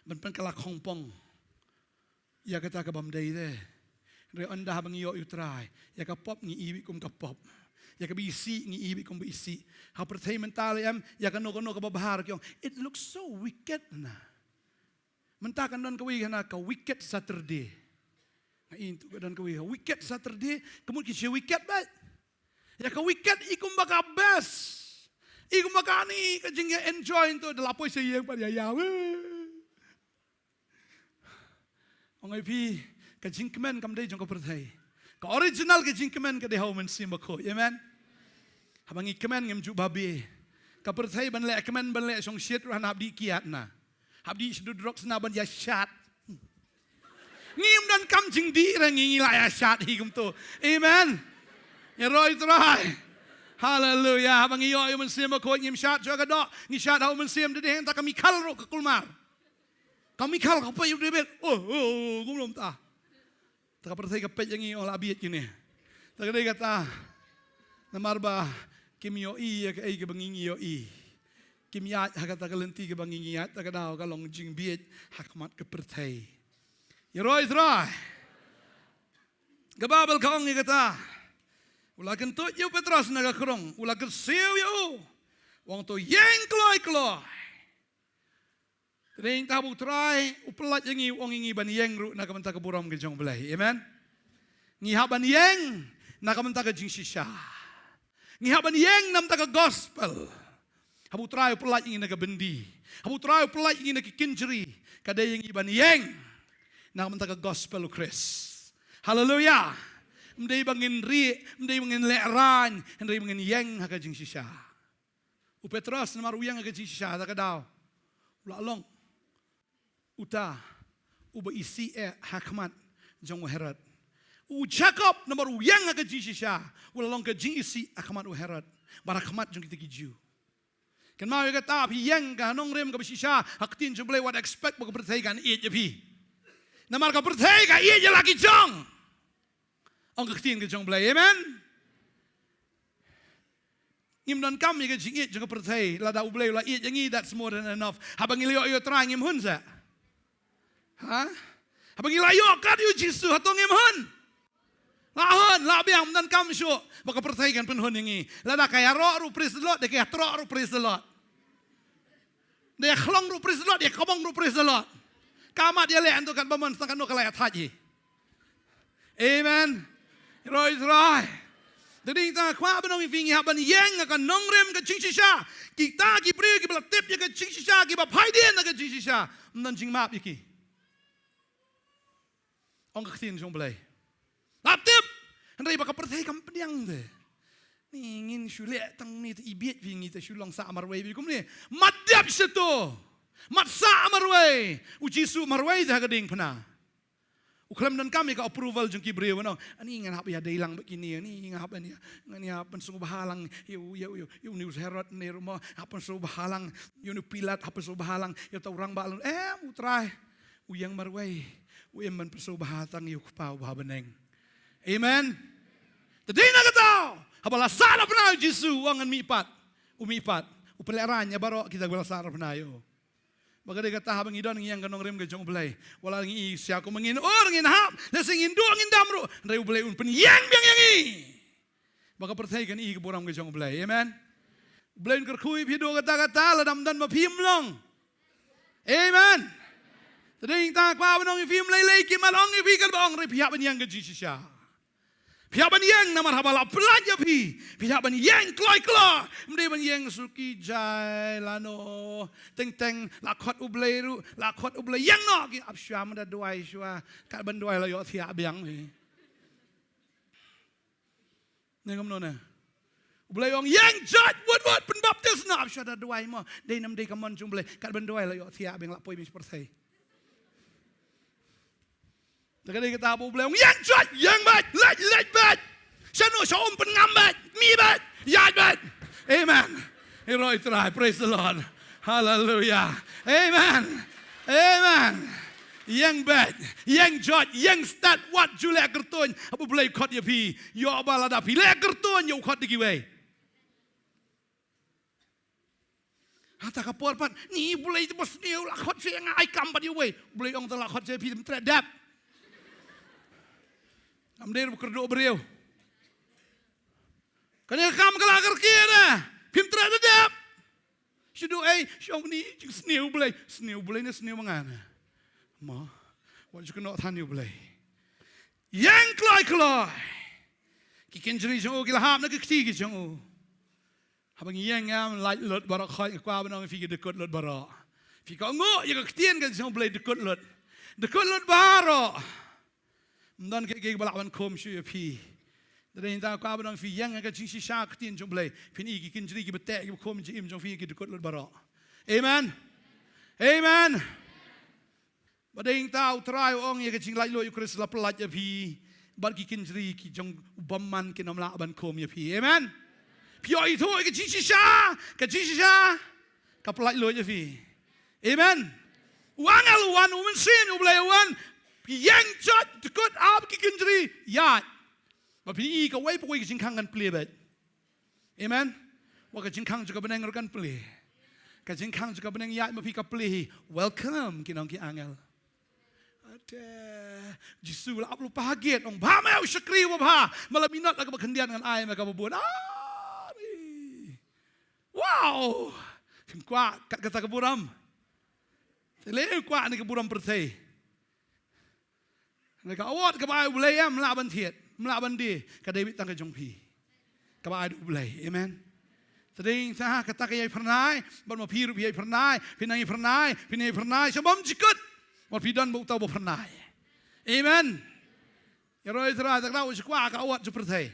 ban pynkylla khongpong ïa kata ka bym dei de. Hynrei ynda haba ngi ïoh ïa U Trai, ïa ka pop ngi i beit kum ka pop, ïa kaba isih ngi i beit kum ba isih. Ha pyrthei mynta lei em, ïa kano kano kaba bha ki ong, "It looks so wicked na." Mynta kan don kawei, hana ka Wicked Saturday. Nga i tu ka don kawei, ha Wicked Saturday, ka mut ki shu wicked beit. Ïa ka wicked i kumba ka best, i kumba kane ka jing ïa enjoy tu, da la poi sha ïing pat ïa ïa. Ong ïa phi, ka jingkmen kam dei jong ka pyrthei. Ka original ka jingkmen ka dei ha u Mynsiem Bakhuid. Amen. Haba ngi kmen ngim ju babe. Ka pyrthei ban leh kmen, ban leh shongshit ruh hap dih kiad na. Hap dih shu drugs na ban ïa shad. Ngim donkam jingdih re, ngi ngi la ïa shad hi kumto. Amen. Ïaroh ïa U Trai. Haleluia. Haba ngi ïoh ïa u Mynsiem Bakhuid ngim shad shuh ha ka doh. Ngi shad ha u Mynsiem, da dei hangta ka Michael ruh ka kulmar. Ka Michael ka peit ïa u David. Oh, oh, oh, kumno mynta. Te ka pyrthei ka peit ïa ngi, ong la bieit kine. Te ka dei kata. Namar ba kim ïohi ïa kaei kaba ngi ngi ïohi. Kim ïaid ha kata ka lynti kaba ngi ngi ïaid, te ka daw ka long jingbieit ha khmat ka pyrthei. Ïaroh ïa U Trai. Ka Baibl ka ong ïa kata. U la kyntuid ïa u Petros na ka krong, u la kyrsiew ïa u, u ong, to ïeng kloi kloi. Te dei, haba U Trai u pyllait ïa ngi, u ong ïa ngi ban ïeng ruh na ka bynta ka burom ka jong U Blei. Amen. Ngi hap ban ïeng na ka bynta ka jingshisha. Ngi hap ban ïeng na ka bynta ka gospel. Haba U Trai u pyllait ïa ngi na ka byndi, haba U Trai u pyllait ïa ngi na ki kynjri, ka dei ïa ngi ban ïeng na ka bynta ka gospel u Khrist. Haleluia. Ym dei ba ngin rieh, ym dei ba ngin lehraiñ, hynrei ba ngin ïeng ha ka jingshisha. U Petros namar u ïeng ha ka jingshisha, te ka daw u la long uta uba isih eh ha khmat jong u Herod. U Jakob namar u ïeng ha ka jingshisha, u la long ka jingisih ha khmat u Herod bad ha khmat jong kita ki Jiw. Kynmaw ïa kata, phi ïeng ka nongrim kaba shisha ha ka ktien jong U Blei, wat expect ba ka pyrthei kan ïeit ïa phi. Namar ka pyrthei ka ïeit ïa la ki jong. Ong ka ktien ka jong U Blei, amen. Ngim donkam ïa ka jingïeit jong ka pyrthei, lada U Blei u la ïeit ïa ngi, that's more than enough. Haba ngi la ïoh ïa U Trai ngim hun sa. Ha? Haba ngi la ïoh kat ïa u Jisu, hato ngim hun? La hun, la biang, ym donkam shuh ba ka pyrthei kan pynhun ïa ngi. Lada ka ïaroh ruh praise the Lord, da ka ïatroh ruh praise the Lord. Da ïakhlong ruh praise the Lord, da ïakabong ruh praise the Lord. Ka mat ïaleh hangto katba mon, tang katno ka la ïathait hi. Amen. Ïaroh ïa U Trai. Te dei tang kwah ban ong ïa phi, ngi hap ban ïeng ha ka nongrim ka jingshisha. Kita ki briew kiba la tip ïa ka jingshisha, kiba phaidien na ka jingshisha, ym don jingmap ïa ki. Ong ka ktien jong U Blei. La tip. Hynrei ba ka pyrthei kam pdiang te. Ni ngin shu leh tang ni te, i bieit phi, ngi te shu long sah marwei beit kumne. Mat dep shato. Mat sah marwei. U Jisu marwei te ha ka diengphna. U khlem donkam ïa ka approval jong ki briew, u ong, ani ngan hap ïadei lang bad kine, ani ngan hap, ani ngan ïa pynsngewbha lang ïa u, ïa u, ïa u, ïa une u Herod ne ruh mo, hap pynsngewbha lang ïa une u Pilat, hap pynsngewbha lang ïa uta u rangbah lang. Em, U Trai u ïeng marwei, u im ban pynsngewbha tang ïa u Kpa uba ha bneng. Amen. Te dei na kata, haba la sah la pynai u Jisu, u ong, ngan mihpat. U mihpat. U pynlehrain ïa baroh kita kiba la sah arphew bnai ïa u. Ba ka dei kata, haba ngi don ngi ïeng ka nongrim ka jong U Blei, wat la ngi ïa sha kumba ngin ur ngin hap, lehse ngin duh ngin dam ruh, hynrei U Blei un pynïeng biang ïa ngi. Ba ka pyrthei kan ïohi ka burom ka jong U Blei. Amen. U Blei un kyrkhu ïa phi haduh katta katta, lada ym don ma phi ym long. Amen. Te dei tang kwah ban ong ïa phi, ym lei lei ki mat ong ïa phi, katba ong ruh phi hap ban ïeng ka jingshisha. Phi hap ban ïeng namar haba la pyllait ïa phi, phi hap ban ïeng kloi kloi. Ym dei ban ïeng suki jai lano. Teng teng la khot U Blei ruh, la khot U Blei, ïeng noh ki, ap shuwa, mynta duwai shuwa. Kat ban duwai la ïohthiah biang phi. Ne kumno ne? U Blei ong ïeng jot, wut wut, pynbaptis noh, ap shuwa da duwai mo. Dei ne ym dei ka mon jong U Blei, kat ban duwai la ïohthiah biang, la poi biang sha pyrthei. Da ka dei kata ba U Blei ong ïeng jot, ïeng beit, leit leit beit. Shano sha um, pynngam beit, mih beit, ïaid beit. Amen. Ïaroh ïa U Trai, praise the Lord. Hallelujah. Amen. Amen. Ïeng beit, ïeng jot, ïeng stad, wat ju leh kyrtuñ. Haba U Blei u khot ïa phi, ïoh ba lada phi leh kyrtuñ ïa u khot da kiwei. Hata ka por pat, ni U Blei te ba sniew, la khot sha nga ai kam bad uwei. U Blei ong te la khot sha phi, phim treh dep. Kam dei ruh kyrduh briew. Kane ka kam ka la kyrkieh da, phim treh da dep. Shu duh ei, shu ong ni jingsniew U Blei, sniew U Blei ne sniew ma nga ne? Mo, wat ju kynnoh than ïa U Blei. Ïeng kloi kloi. Ki kynjri jong u ki la hap na ki kti ki jong u. Haba ngi ïeng ngam lait lut baroh khoit, nga kwah ban ong ïa phi ki dkut lut baroh. Phi kohnguh ïa ka ktien ka jong U Blei, dkut lut. Dkut lut baroh. Ym don kiei kiei ba lah ban khum shuh ïa phi. Te dei tang kwah ban ong ïa phi, ïeng ha ka jingshisha ka ktien jong U Blei. Phin i ki kynjri kiba teh kiba khum jingim jong phi, ki dkut lut baroh. Amen. Amen. Ba dei tang U Trai u ong ïa ka jinglaitluid U Khrist la pyllait ïa phi bad ki kynjri ki jong u bymman kin ym lah ban khum ïa phi. Amen. Phi ïoh ithuh ïa ka jingshisha, ka jingshisha ka pyllait luid ïa phi. Amen. U angel u wan, u Mynsiem U Blei u wan. Phi ïeng jot, dkut, ap ki kynjri, ïaid. Ba phin i kawei pa kawei ka jingkhang kan plie beit. Amen. Wat ka jingkhang jong ka bneng ruh kan plie. Ka jingkhang jong ka bneng ïaid ma phi ka plie hi. Welcome, kin ong ki angel. Ate, Jisu la ap lypa ha gate, ong bha me u shakri uba bha. Ma la minot la kaba khyndiat ngan ai me kaba bun. Amen. Wow. Phim kwah kat kata ka burom. Te lei kwah ne ka burom pyrthei. Ka award kaba ai U Blei em, ym lah ban thied, ym lah ban die, ka dei beit tang ka jong phi. Kaba ai da U Blei. Amen. Te dei tang kata ka ïai phyrnai bad ma phi ruh, phi ïai phyrnai, phi nang ïai phyrnai, phi nang ïai phyrnai sha bym jukut. Wat phi don bad uta uba phyrnai. Amen. Ïaroh ïa U Trai, te ka daw shu kwah ka award jong pyrthei.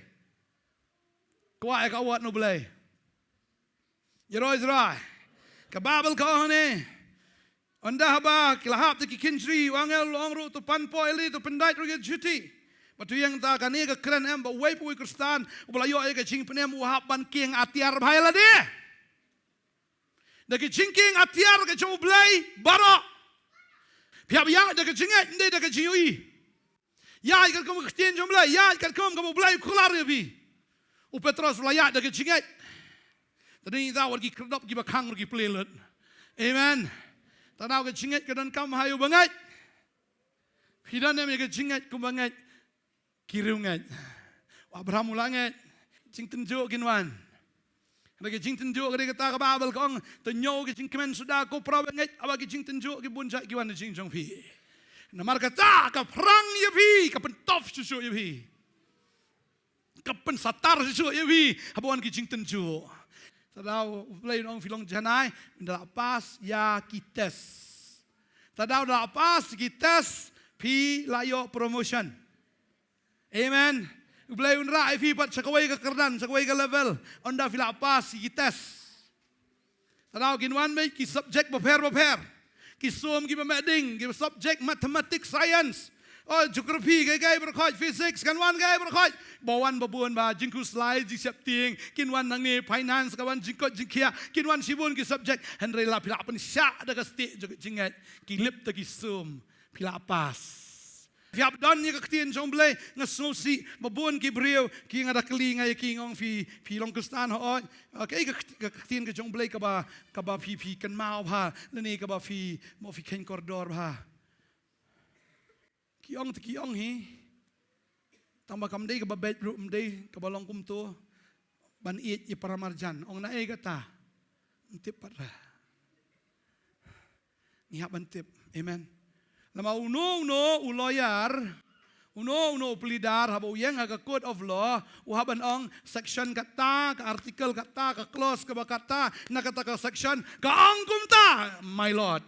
Kwah ïa ka award na U Blei. Ïaroh ïa U Trai. Ka Baibl ka ong hangne, ynda haba ki la hap da ki kynjri, u angel u la ong ruh, to pan poi lei, to pyndait ruh ïa ka juti. Bad to ïeng, te kane ka kren em ba uwei pa uwei u Khristan uba la ïoh ïa ka jingpynim u hap ban kieng atiar bha ïa lade. Da ka jingkieng atiar ka jong U Blei baroh. Phi hap ïaid da ka jingngeit, ym dei da ka jingïohi. Ïaid katkum ka ktien jong U Blei, ïaid katkum kaba U Blei u kular ïa phi. U Petros u la ïaid da ka jingngeit. Te dei tang wat ki khyrdop kiba khang ruh ki plie lut. Amen. Te daw ka jingngeit ka donkam ha uba ngeit. Phi don em ïa ka jingngeit kumba ngeit ki riewngeit? U Abraham u la ngeit. Jingtynjuh kin wan. Hynrei ka jingtynjuh ka dei kata ka Baibl ka ong, to ñiew ka jingkmen suda ko para bangeit, haba ki jingtynjuh ki bun jait ki wan na jingim jong phi. Namar kata ka phrang ïa phi, ka pyntof shuh shuh ïa phi. Ka pynsatar shuh shuh ïa phi haba wan ki jingtynjuh. Te daw U Blei un ong phi long janai, ynda la pass ïa ki test. Te daw da la pass ïa ki test, phi la ïoh promotion. Amen. U Blei un rah ïa phi pat sha kawei ka kyrdan, sha kawei ka level, ynda phi la pass ïa ki test. Te daw kin wan beit ki subject bapher bapher. Ki sum kiba meh ding, ki subject mathematics, science. Oh, geography, kaei kaei baroh khoit, physics, kan wan kaei baroh khoit. Ba wan ba bun ba, jingkhuslai, jingsheptieng, kin wan nangne, finance, ka wan jingkoit jingkhiah, kin wan shibun ki subject. Hynrei la phi la pynshah da ka stieh jong ka jingngeit, ki lip da ki sum, phi la pass. Phi hap don ïa ka ktien jong U Blei. Nga sngewsih ba bun ki briew ki, nga da kylli nga ïa ki, nga ong phi, phi long Khristan hooid. Okay, ka kt-, ka ktien ka jong U Blei kaba, kaba phi, phi kynmaw bha, lane kaba phi, mo phi kheiñ kordor bha. Ki ong te ki ong hi. Tang ba kam dei kaba beit ruh, ym dei kaba long kumto. Ban ïeit ïa para marjan. Ong na ei kata. Ym tip pat re. Ngi hap ban tip. Amen. Namar uno uno u lawyer, uno uno u pleader, haba u ïeng ha ka court of law, u hap ban ong section kata, ka article kata, ka clause kaba kata, na kata ka section, ka ong kumta, my lord.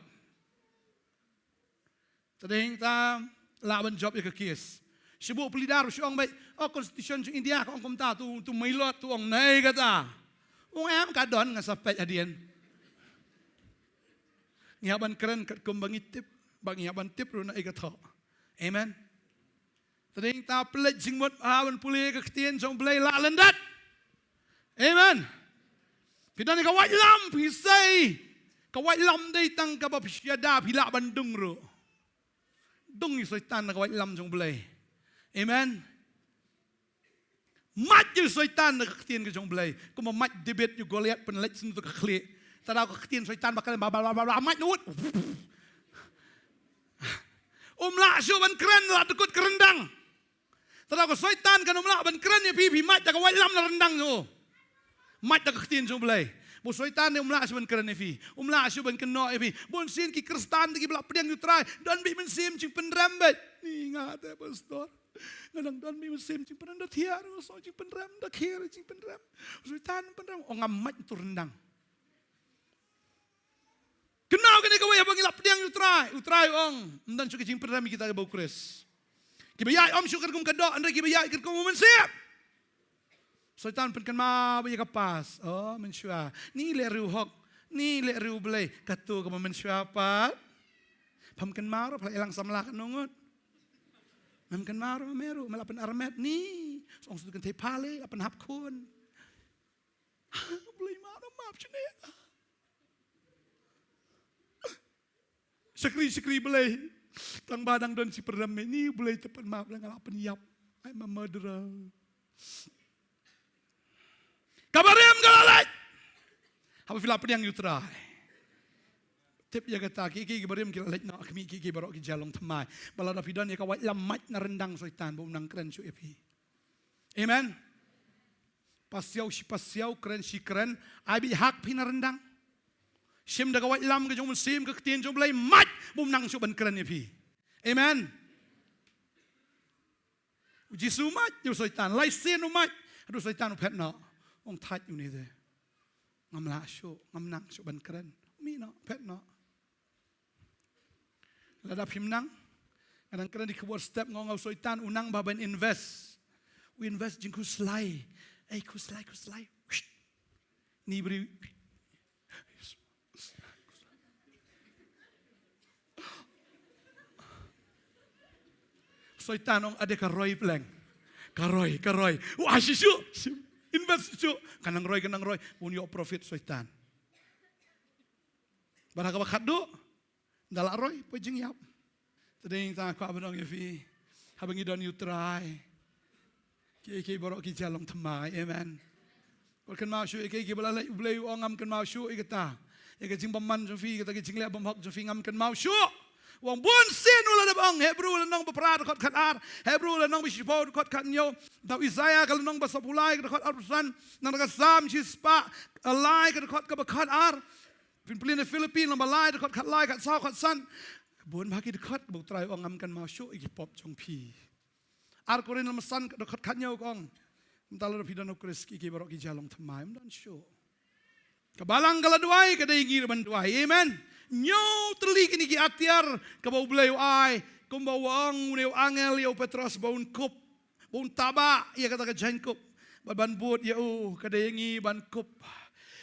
Te dei ta lah ban jop ïa ka case. Shu buh pleader shu ong beit, oh, constitution jong India ka ong kumta, tu, tu my lord tu ong na ei kata. Ong em, ka don, nga sa peit hadien. Ngi hap ban kren katkum ba ngi tip, ba ngi hap ban tip ruh na ei ka thoh. Amen. Te dei ta pynleit jingmut ha ban pule ka ktien jong U Blei la lyndet. Amen. Phi don ïa ka waitlam, phi sei. Ka waitlam dei tang kaba phi shu ïada, phi lah ban dung ruh. Dung ïa u Soitan na ka waitlam jong U Blei. Amen. Mait ïa u Soitan na ka ktien ka jong U Blei. Kumba mait David ïa u Goliath, pynleit sngewthuh ka khlieh. Te da ka ktien Soitan ba kren ba, ba, ba, ba, ba, mait nud. Um lah shuh ban kren la dkut ka ryndang. Te da ka Soitan kan ym lah ban kren ïa phi, phi mait da ka waitlam na ryndang jong u. Mait da ka ktien jong U Blei. Ba u Soitan ne um lah shuh ban kren ïa phi. Um lah shuh ban kynnoh ïa phi. Bun sien ki Khristan te kiba la pdiang ïa u Trai, don beit mynsiem jingpynrem beit. Ni nga te pastor, nga dang don beit mynsiem jingpynrem, da thiar nga shu jingpynrem, da khiar jingpynrem. U Soitan pynrem, ong ngam mait tu ryndang. Kynmaw kane kawei haba ngi la pdiang ïa u Trai. U Trai u ong, ym don shuh ka jingpynrem ïa kita kiba u Khrist. Kiba ïaid ym shuh katkum ka doh, hynrei kiba ïaid katkum u Mynsiem. Soitan pynkynmaw ba ïa ka past. Oh, mynshuwa. Ni leh ri u hok. Ni leh ri u Blei. Katu kaba mynshuwa pat. Pham kynmaw ruh, pha la ïalang samla katno ngut. Mem kynmaw ruh, me ruh, me la pynarmet ni. Ong shu kynthei pha leh, la pynhap khun. Blei map, map shane. Shakri, shakri Blei. Tang ba dang don shi pynrem me ni Blei te pynmap, la nga la pynïap. I'm a murderer. Kaba rim ka la leit. Haba phi la pdiang ïa u Trai. Tip ïa kata, ki, ki, kiba rim ki la leit noh, khmih ki, ki baroh ki jia long thymmai. Ba lada phi don ïa ka waitlam, mait na ryndang Soitan, ba um nang kren shuh ïa phi. Amen. Pasiaw shi pasiaw, kren shi kren, ai beit hak phi na ryndang. Shim da ka waitlam ka jong u Mynsiem, ka ktien jong u Blei, mait, bym nang shuh ban kren ïa phi. Amen. U Jisu u mait ïa u Soitan, lai sien u mait, haduh u Soitan u phet noh. Ong thait une te. Ngam lah shuh, ngam nang shuh ban kren. Mih noh, phet noh. Lada phim nang, nga dang kren da ki khubor step, nga ong u Soitan u nang ba ban invest. U invest jingkhuslai. Ei, khuslai, khuslai. Ni briew. Soitan ong, ade ka roi pleng. Ka roi, ka roi. U ai shisha. Invest shisha. Ka nang roi, ka nang roi. Un ïoh profit Soitan. Bad ha kaba khatduh, da la roi, poi jingïap. Te dei tang kwah ban ong ïa phi, haba ngi don ïa u Trai, kiei kiei baroh ki jia long thymmai. Amen. Wat kynmaw shuh ïa kiei kiei ba la leh, U Blei u ong ngam kynmaw shuh ïa kata. Ïa ka jingbymman jong phi, kata ka jingleh bymhok jong phi ngam kynmaw shuh. U ong bun sien u la dep ong, Hebru lynnong ba phra dkhot khatar, Hebru lynnong ba shiphew dkhot khathynñiew, da u Isaïah ka lynnong ba sawphew lai ka dkhot arphew san, nangta ka Salm shispah lai ka dkhot kaba khatar. Phin pule na Philippi lynnong ba lai dkhot khatlai, khatsaw, khatsan. Bun bha ki dkhot ba u Trai u ong ngam kynmaw shuh ïa ki pop jong phi. Ar Korinth lynnong san dkhot khathynñiew ka ong, mynta lada phi don ha u Khrist kiei kiei baroh ki jia long thymmai, ym don shuh. Ka balang ka la duwai, ka dei ngi ruh ban duwai. Amen. Hynñiew tylli kine ki atiar kaba U Blei u ai, kumba u ong une u angel ïa u Petros ba un kup, ba un tabah ïa kata ka jaiñkup, bad ban bud ïa u, ka dei ïa ngi ban kup,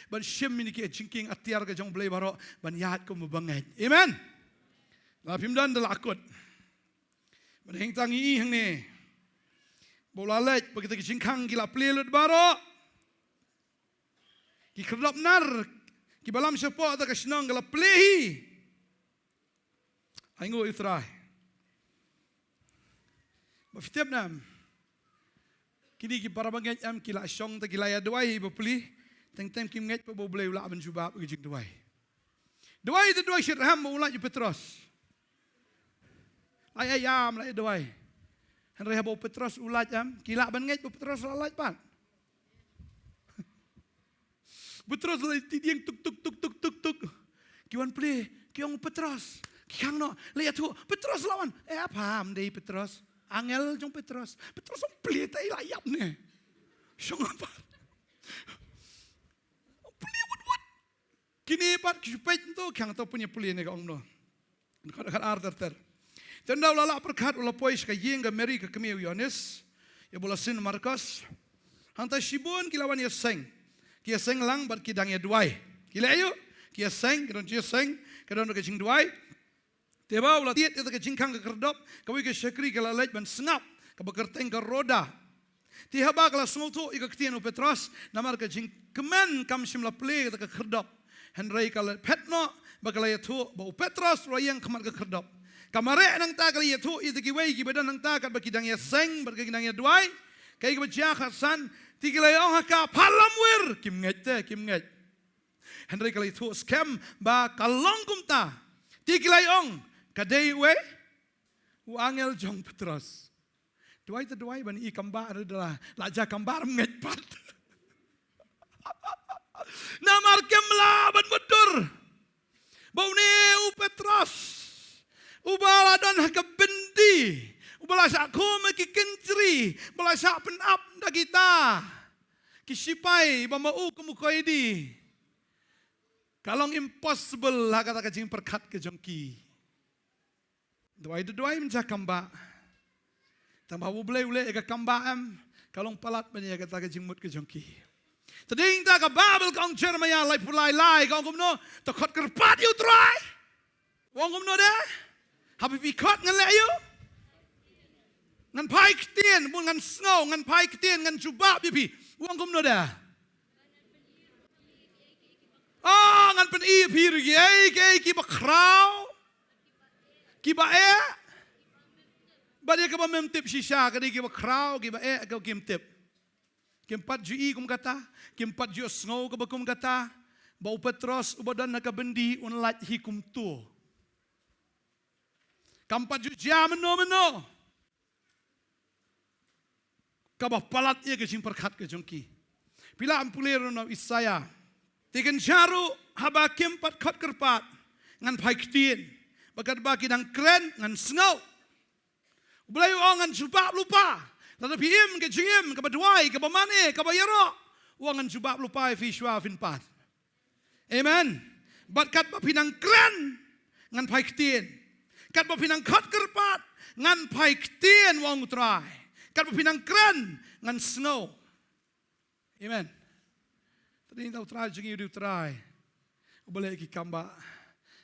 ban shim ïa kine ki jingkieng atiar ka jong U Blei baroh, ban ïaid kum u bangeit. Amen. Lada phim don, da la kut. Bad hangta ngi i hangne ba u la leit, ba kita ki jingkhang ki la plie lut baroh. Ki khyrdop nar kiba lam shapoh kata ka shnong ka la plie hi. Ainguh ïa u Trai. Ba phi tip ne em? Kine ki para bangeit em ki la shong te ki la ïa duwai bapli. Teng teng kim ngeit pat ba U Blei u lah ban jubab ïa ka jingduwai. Duwai te duwai shitrhem ba u lait ïa u Petros. La ïa ïam la ïa duwai. Hynrei haba u Petros u lait em, ki lah ban ngeit ba u Petros la lait pat. Petros la ti dieng tuk tuk tuk tuk tuk tuk. Ki wan plie, ki ong Petros. Ki khang noh, la ïathuh, Petros la wan. Eh, ap ham dei Petros. Angel jong Petros. Petros ong plie tai la ïap ne. Shong apa? Plie wut wut. Kine pat ki peit to, khang to punya plie ne ka ong no. Khat khat ar ter ter. Te ynda u la lah pyrkhat u la poi sha ka ïing ka Mary ka kmie u Ïohannis. Ïa ba u la siew Markos. Hangta shibun ki la wan ïaseng. Ki ïaseng lang bad ki dang ïa duwai. Ki leh ïa u. Ki ïaseng, ki don ïaseng, ki don ka jingduwai. Te ba u la tied ïa ka jingkhang ka khyrdop, kawei ka shakri ka la leit ban sngap, kaba kyrteng ka Roda. Te haba ka la sngewthuh ïa ka ktien u Petros, namar ka jingkmen kam shym la plie ïa ka khyrdop. Hynrei ka la phet noh, ba ka la ïathuh, ba u Petros u la ïeng khmat ka khyrdop. Ka mareh nangta ka la ïathuh, ïa kiwei kiba don nangta katba ki dang ïaseng, bad ki dang ïa duwai. Kaei kaba jia khatsan, te ki la ïa ong ha ka, phalam wir, kim ngeit te, kim ngeit. Hynrei ka la ïathuh skhem, ba ka long kumta. Te ki la ïa ong, ka dei uei, u angel jong Petros. Duwai te duwai ban i kambah re da la, la ja kambah re ngeit pat. Namar kim lah ban mutdur. Ba une u Petros. Uba la don ha ka byndi. Uba la shah khum ha ki kynjri. Uba la shah pynap da kita ki sipai ba ma u kum u koidi. Ka long impossible ha kata ka jingpyrkhat ka jong ki. Duwai da duwai mynta kambah. Tang ba U Blei u leh ïa ka kambah em, ka long palat ban ïa kata ka jingmut ka jong ki. Te dei ta ka Baibl ka ong Jeremiah laiphew lai lai ka ong kumno, to khot kyrpad ïa u Trai. U ong kumno de? Haba phi khot ngan leh ïa u. Ngan phai ktien, bun ngan sngew, ngan phai ktien, ngan jubab ïa phi. U ong kumno de? Ah, ngan pyni ïa phi ruh kiei kiei kiba khraw, kiba eh. Bad ïa kaba mem tip shisha ka dei kiba khraw, kiba eh, ka kim tip. Kim pat ju i kum kata, kim pat ju sngew kaba kum kata. Ba u Petros uba don ha ka byndi un lait hi kumto. Kam pat ju jia mynno mynno. Kaba palat ïa ka jingpyrkhat ka jong ki. Phi lah ban pule ruh na u Isaiah. Te kynja ruh haba kim pat khot kyrpad ngan phai ktien. Bad katba ki dang kren ngan sngew. U Blei u ong ngan jubab lypa. Lada phi im ka jingim kaba duwai, kaba mane, kaba ïaroh. U ong ngan jubab lypa ïa phi shuwa phin pan. Amen. Bad katba phi nang kren ngan phai ktien. Katba phi nang khot kyrpad ngan phai ktien, u ong u Trai. Katba phi nang kren ngan sngew. Amen. Te dei ta u Trai jong ngi u dei u Trai uba leh ki kam ba.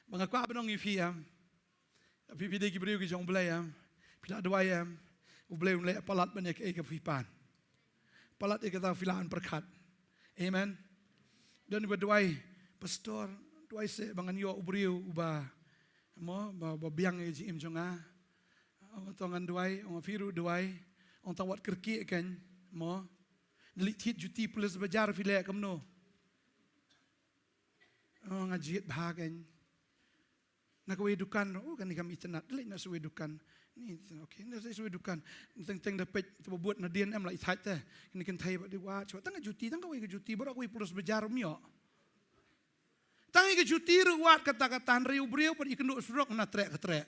Ba nga kwah ban ong ïa phi em. Phi, phi dei ki briew ki jong U Blei em. Phi la duwai em. U Blei un leh palat ban ïa kaei ka phi pan. Palat ïa kata phi la an pyrkhat. Amen. Don ba duwai, pastor, duwai seh ba ngan ïoh u briew uba, mo, ba, ba biang ïa ka jingim jong nga. Ong to ngan duwai, ong phi ruh duwai. Ong ta wat kyrkieh kan, mo. Nali thied juti pulis bajar phi leh kumno. Ong nga jied bha kan. Na kawei dukan, oh, kane kam itynnad, leit na sa kawei dukan. Ni, okay, na sa kawei dukan. Teng teng da peit, te ba bud nadien em la i thait te. Kane kynthei ba dei wad, shuwa tang ka juti, tang kawei ka juti, baroh kawei pulis bajar um ïoh. Tang ka juti ruh wad katta katta, hynrei u briew pat i kynduh surok na treh ka treh.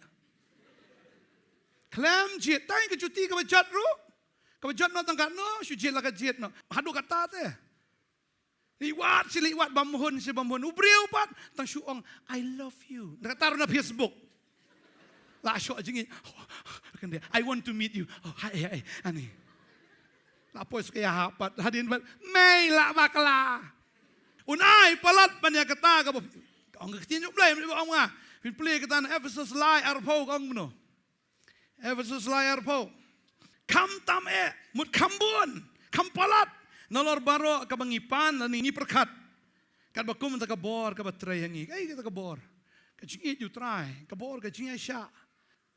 Khlem jied, tang ka juti kaba jot ruh. Kaba jot noh tang katno, shu jied la ka jied noh. Haduh katta te. Leit wad shi leit wad, bam hun shi bam hun. U briew pat tang shu ong, "I love you." Na kata ruh na Facebook. La shoh jingïeit. Oh, kan dia, "I want to meet you." Oh, hai, hai, ani. La poi suk ïa ha pat, hadien pat, "Mei la bakla." Un ai palat ban ïa kata kaba ong ka ktien U Blei, ong nga. Phin pule kata na Ephesus lai arphew ka ong kumno. Ephesus lai arphew. Kham tam eh, mut kham bun, kham palat. Nalor baroh kaba ngi pan lane ngi pyrkhat. Katba kum ta ka bor kaba trei ha ngi. Kaei kata ka bor? Ka jingïeit U Trai, ka bor ka jingïaishah.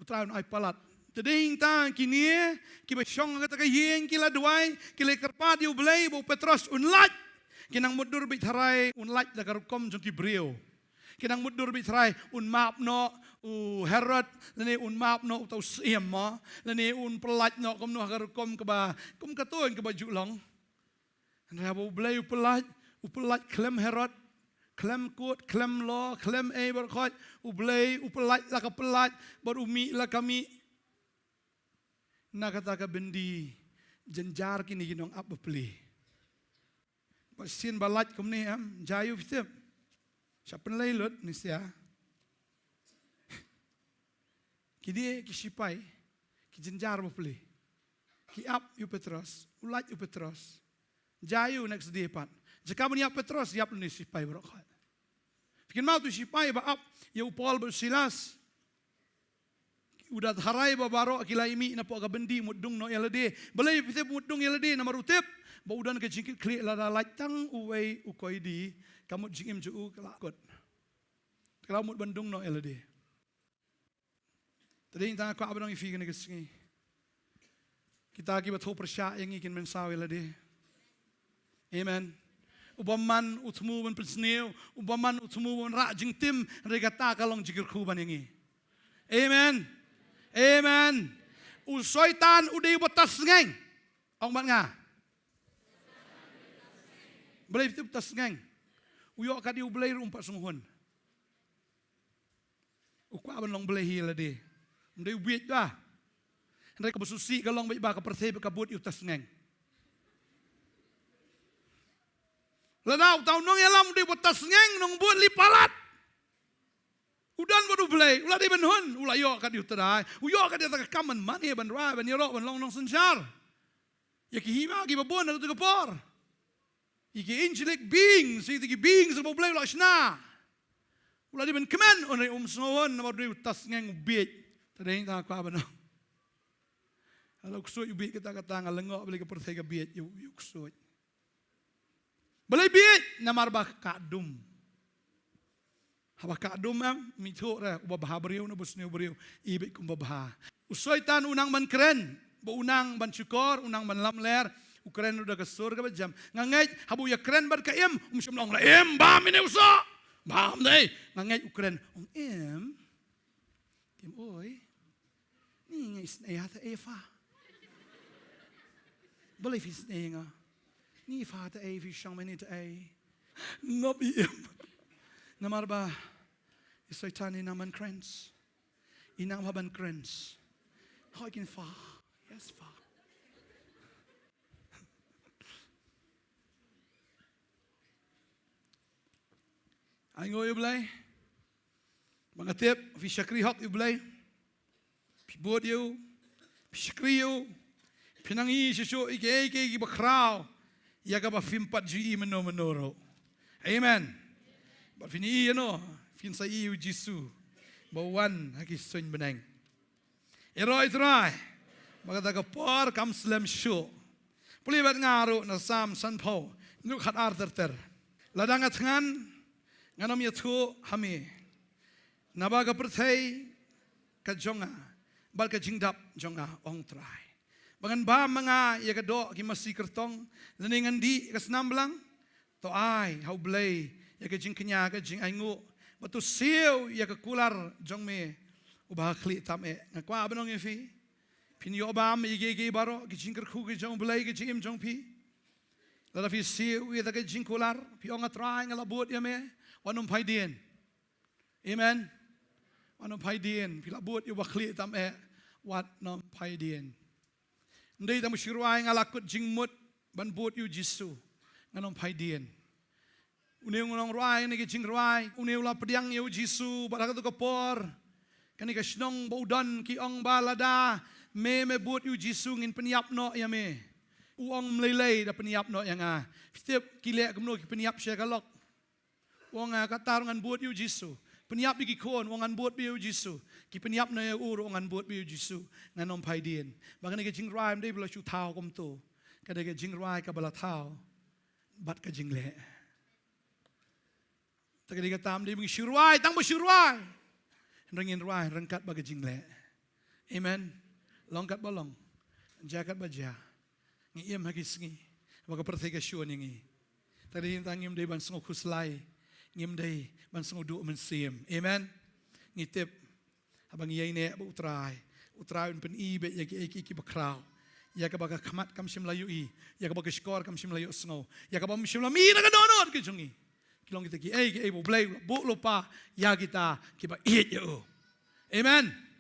U Trai un ai palat. Te dei hangta kine kiba shong ha kata ka ïing ki la duwai, ki la kyrpad ïa U Blei ba u Petros un lait. Ki nang mutdur beit tharai un lait da ka rukom jong ki briew. Ki nang mutdur beit tharai un map noh u Herod, lane un map noh uta u syiem mo, lane un pyllait noh kumno ha ka rukom kaba kum katto kaba ju long. Hynrei haba U Blei u pyllait, u pyllait khlem Herod, khlem kut, khlem law, khlem ei baroh khoit, U Blei u pyllait la ka pyllait, bad u mih la ka mih. Na kata ka byndi, jynjar kine ki nongap bapli. Bad sien ba lait kumne em, jia ïa u phi tip. Sha pynlei lut ne sha. Ki dei ki sipai, ki jynjar bapli. Ki ap ïa u Petros, u lait ïa u Petros. Jia ïa u next day pat. Jaka ban ïap Petros, ïap lane sipai baroh khoit. Phi kynmaw utu sipai ba ap ïa u Paul bad u Silas. U da tharai ba baroh ki la ïa mih napoh ka byndi mut dung noh ïa lade. Balei phi tip mut dung ïa lade namar u tip ba u don ka jingkitkhlieh lada lait tang uwei u koidi ka mut jingim jong u ka la kut. Ka la mut ban dung noh ïa lade. Te dei tang kwah ban ong ïa phi kane ka sngi. Kita kiba thew pyrshah ïa ngi kin mynsaw ïa lade. Amen. U bymman u thmu ban pynsniew, u bymman u thmu ban rah jingtim, hynrei kata ka long jingkyrkhu ban ïa ngi. Amen. Amen. U Soitan u dei uba tasngeng. Ong bad nga. Balei phi tip u tasngeng? U ïoh kat ïa U Blei ruh um pat sngew hun. U kwah ban long blei hi ïa lade. Um dei u bieit ba. Hynrei kaba sngewsih ka long beit ba ka pyrthei bad ka bud ïa u tasngeng. Lada uta u nongïalam u dei uba tasngeng, nongbud lip palat. U don bad U Blei, u la dei ban hun, u la ïoh kat ïa u Trai, u ïoh kat ïa ka kam ban mane, ban rai, ban ïaroh, ban long nongsynshar. Ïa ki hima kiba bun ha katu ka por. Ïa ki angelic beings, ïa ki beings ba U Blei u la shna. U la dei ban kmen, hynrei um sngew hun namar u dei u tasngeng u bieit. Te dei tang kwah ban ong. Hala u ksuid u bieit kata kata nga lyngngoh balei ka pyrthei ka bieit ïa u, ïa u ksuid. Balei bieit? Namar ba ka dum. Haba ka dum em, mih thuh re, uba bha briew ne uba sniew briew, i beit kum uba bha. U Soitan u nang ban kren, ba u nang ban shukor, u nang ban lamler, u kren ruh da ka sur kaba jem. Nga ngeit, haba u ïa kren bad ka im, um shym la ong la im, bam ine u soh. Bam dei, nga ngeit u kren, ong im. Im oi. Ni nga isynei ha ta ei fa. Balei phi isynei nga. Ni fa ta ei phi shong mane ta ei. Ngop i im. Namar ba. I Soitan i nang ban kren. I nang ba ban kren. Hoi kin fa. Yes fa. Ai ngoi Blei. Ba nga tip, phi shakri hok ïa U Blei. Phi bud ïa u. Phi shakri ïa u. Phi nang ïohi shuh shuh ïa kiei kiei kiba khraw. Ïa kaba phim pat ju ïohi mynno mynno ruh. Amen. Bad phin ïohi ïa no, phin sa ïohi ïa u Jisu. Ba u wan ha ki suiñ bneng. Ïaroh ïa u Trai. Ba kata ka por kam slem shuh. Pule bad nga ruh na Salm sanphew. Nukhat ar ter ter. Lada nga thngan, ngan ym ïathuh ha me. Naba ka pyrthei ka jong nga, bad ka jingdap jong nga, ong Trai. Ba ngan bam ma nga ïa ka doh ki masi kyrtong, lane ngan dih ïa ka snam blang. To ai ha U Blei ïa ka jingkñia ka jingainguh, bad to siew ïa ka kular jong me uba ha khlieh tam eh. Nga kwah ban ong ïa phi, phin ïoh bam ïa kiei kiei baroh, ki jingkyrkhu ki jong U Blei, ki jingim jong phi. Lada phi siew ïa ka jingkular, phi ong, A Trai, nga la bud ïa me, wat nym phai dien. Amen. Wat nym phai dien, phi la bud ïa uba khlieh tam eh, wat nym phai dien. Ym dei tang ba shu rwai nga la kut jingmut ban bud ïa u Jisu, ngan ym phai dien. Une u nongrwai, une ki jingrwai, une u la pdiang ïa u Jisu bad ha katu ka por, kane ka shnong ba u don ki ong ba lada me me bud ïa u Jisu ngin pynïap noh ïa me. U ong, Ym lei lei, da pynïap noh ïa nga. Phi tip ki leh kumno ki pynïap sha ka lok? U ong, Kata ruh ngan bud ïa u Jisu. Pynïap ïa ki khun, u ong, Ngan bud ïa u Jisu. Ki pynïap noh ïa u ruh, u ong, Ngan bud ïa u Jisu. Ngan ym phai dien. Ba kane ka jingrwai ym dei ba la shu thaw kumto. Ka dei ka jingrwai kaba la thaw bad ka jingleh. Te ka dei kata, ym dei ba ngi shu rwai tang ba shu rwai, hynrei ngin rwai ryngkat bad ka jingleh. Amen. Long katba long, jia katba jia, ngi im ha ki sngi ba ka pyrthei ka shun ïa ngi. Te dei tang ngim dei ban sngew khuslai, ngim dei ban sngew duh mynsiem. Amen. Ngi tip, haba ngi ïaineh bad U Trai, U Trai un pyni beit ïa kiei kiei kiba khraw, ïa kaba ka khmat kam shym la ïohi, ïa kaba ka shkor kam shym la ïohsngew, ïa kaba kam shym la mih na ka dohnud ka jong ngi. Ki long kita kiei kiei ba U Blei u la buh lypa ïa kita kiba ïeit ïa u. Amen.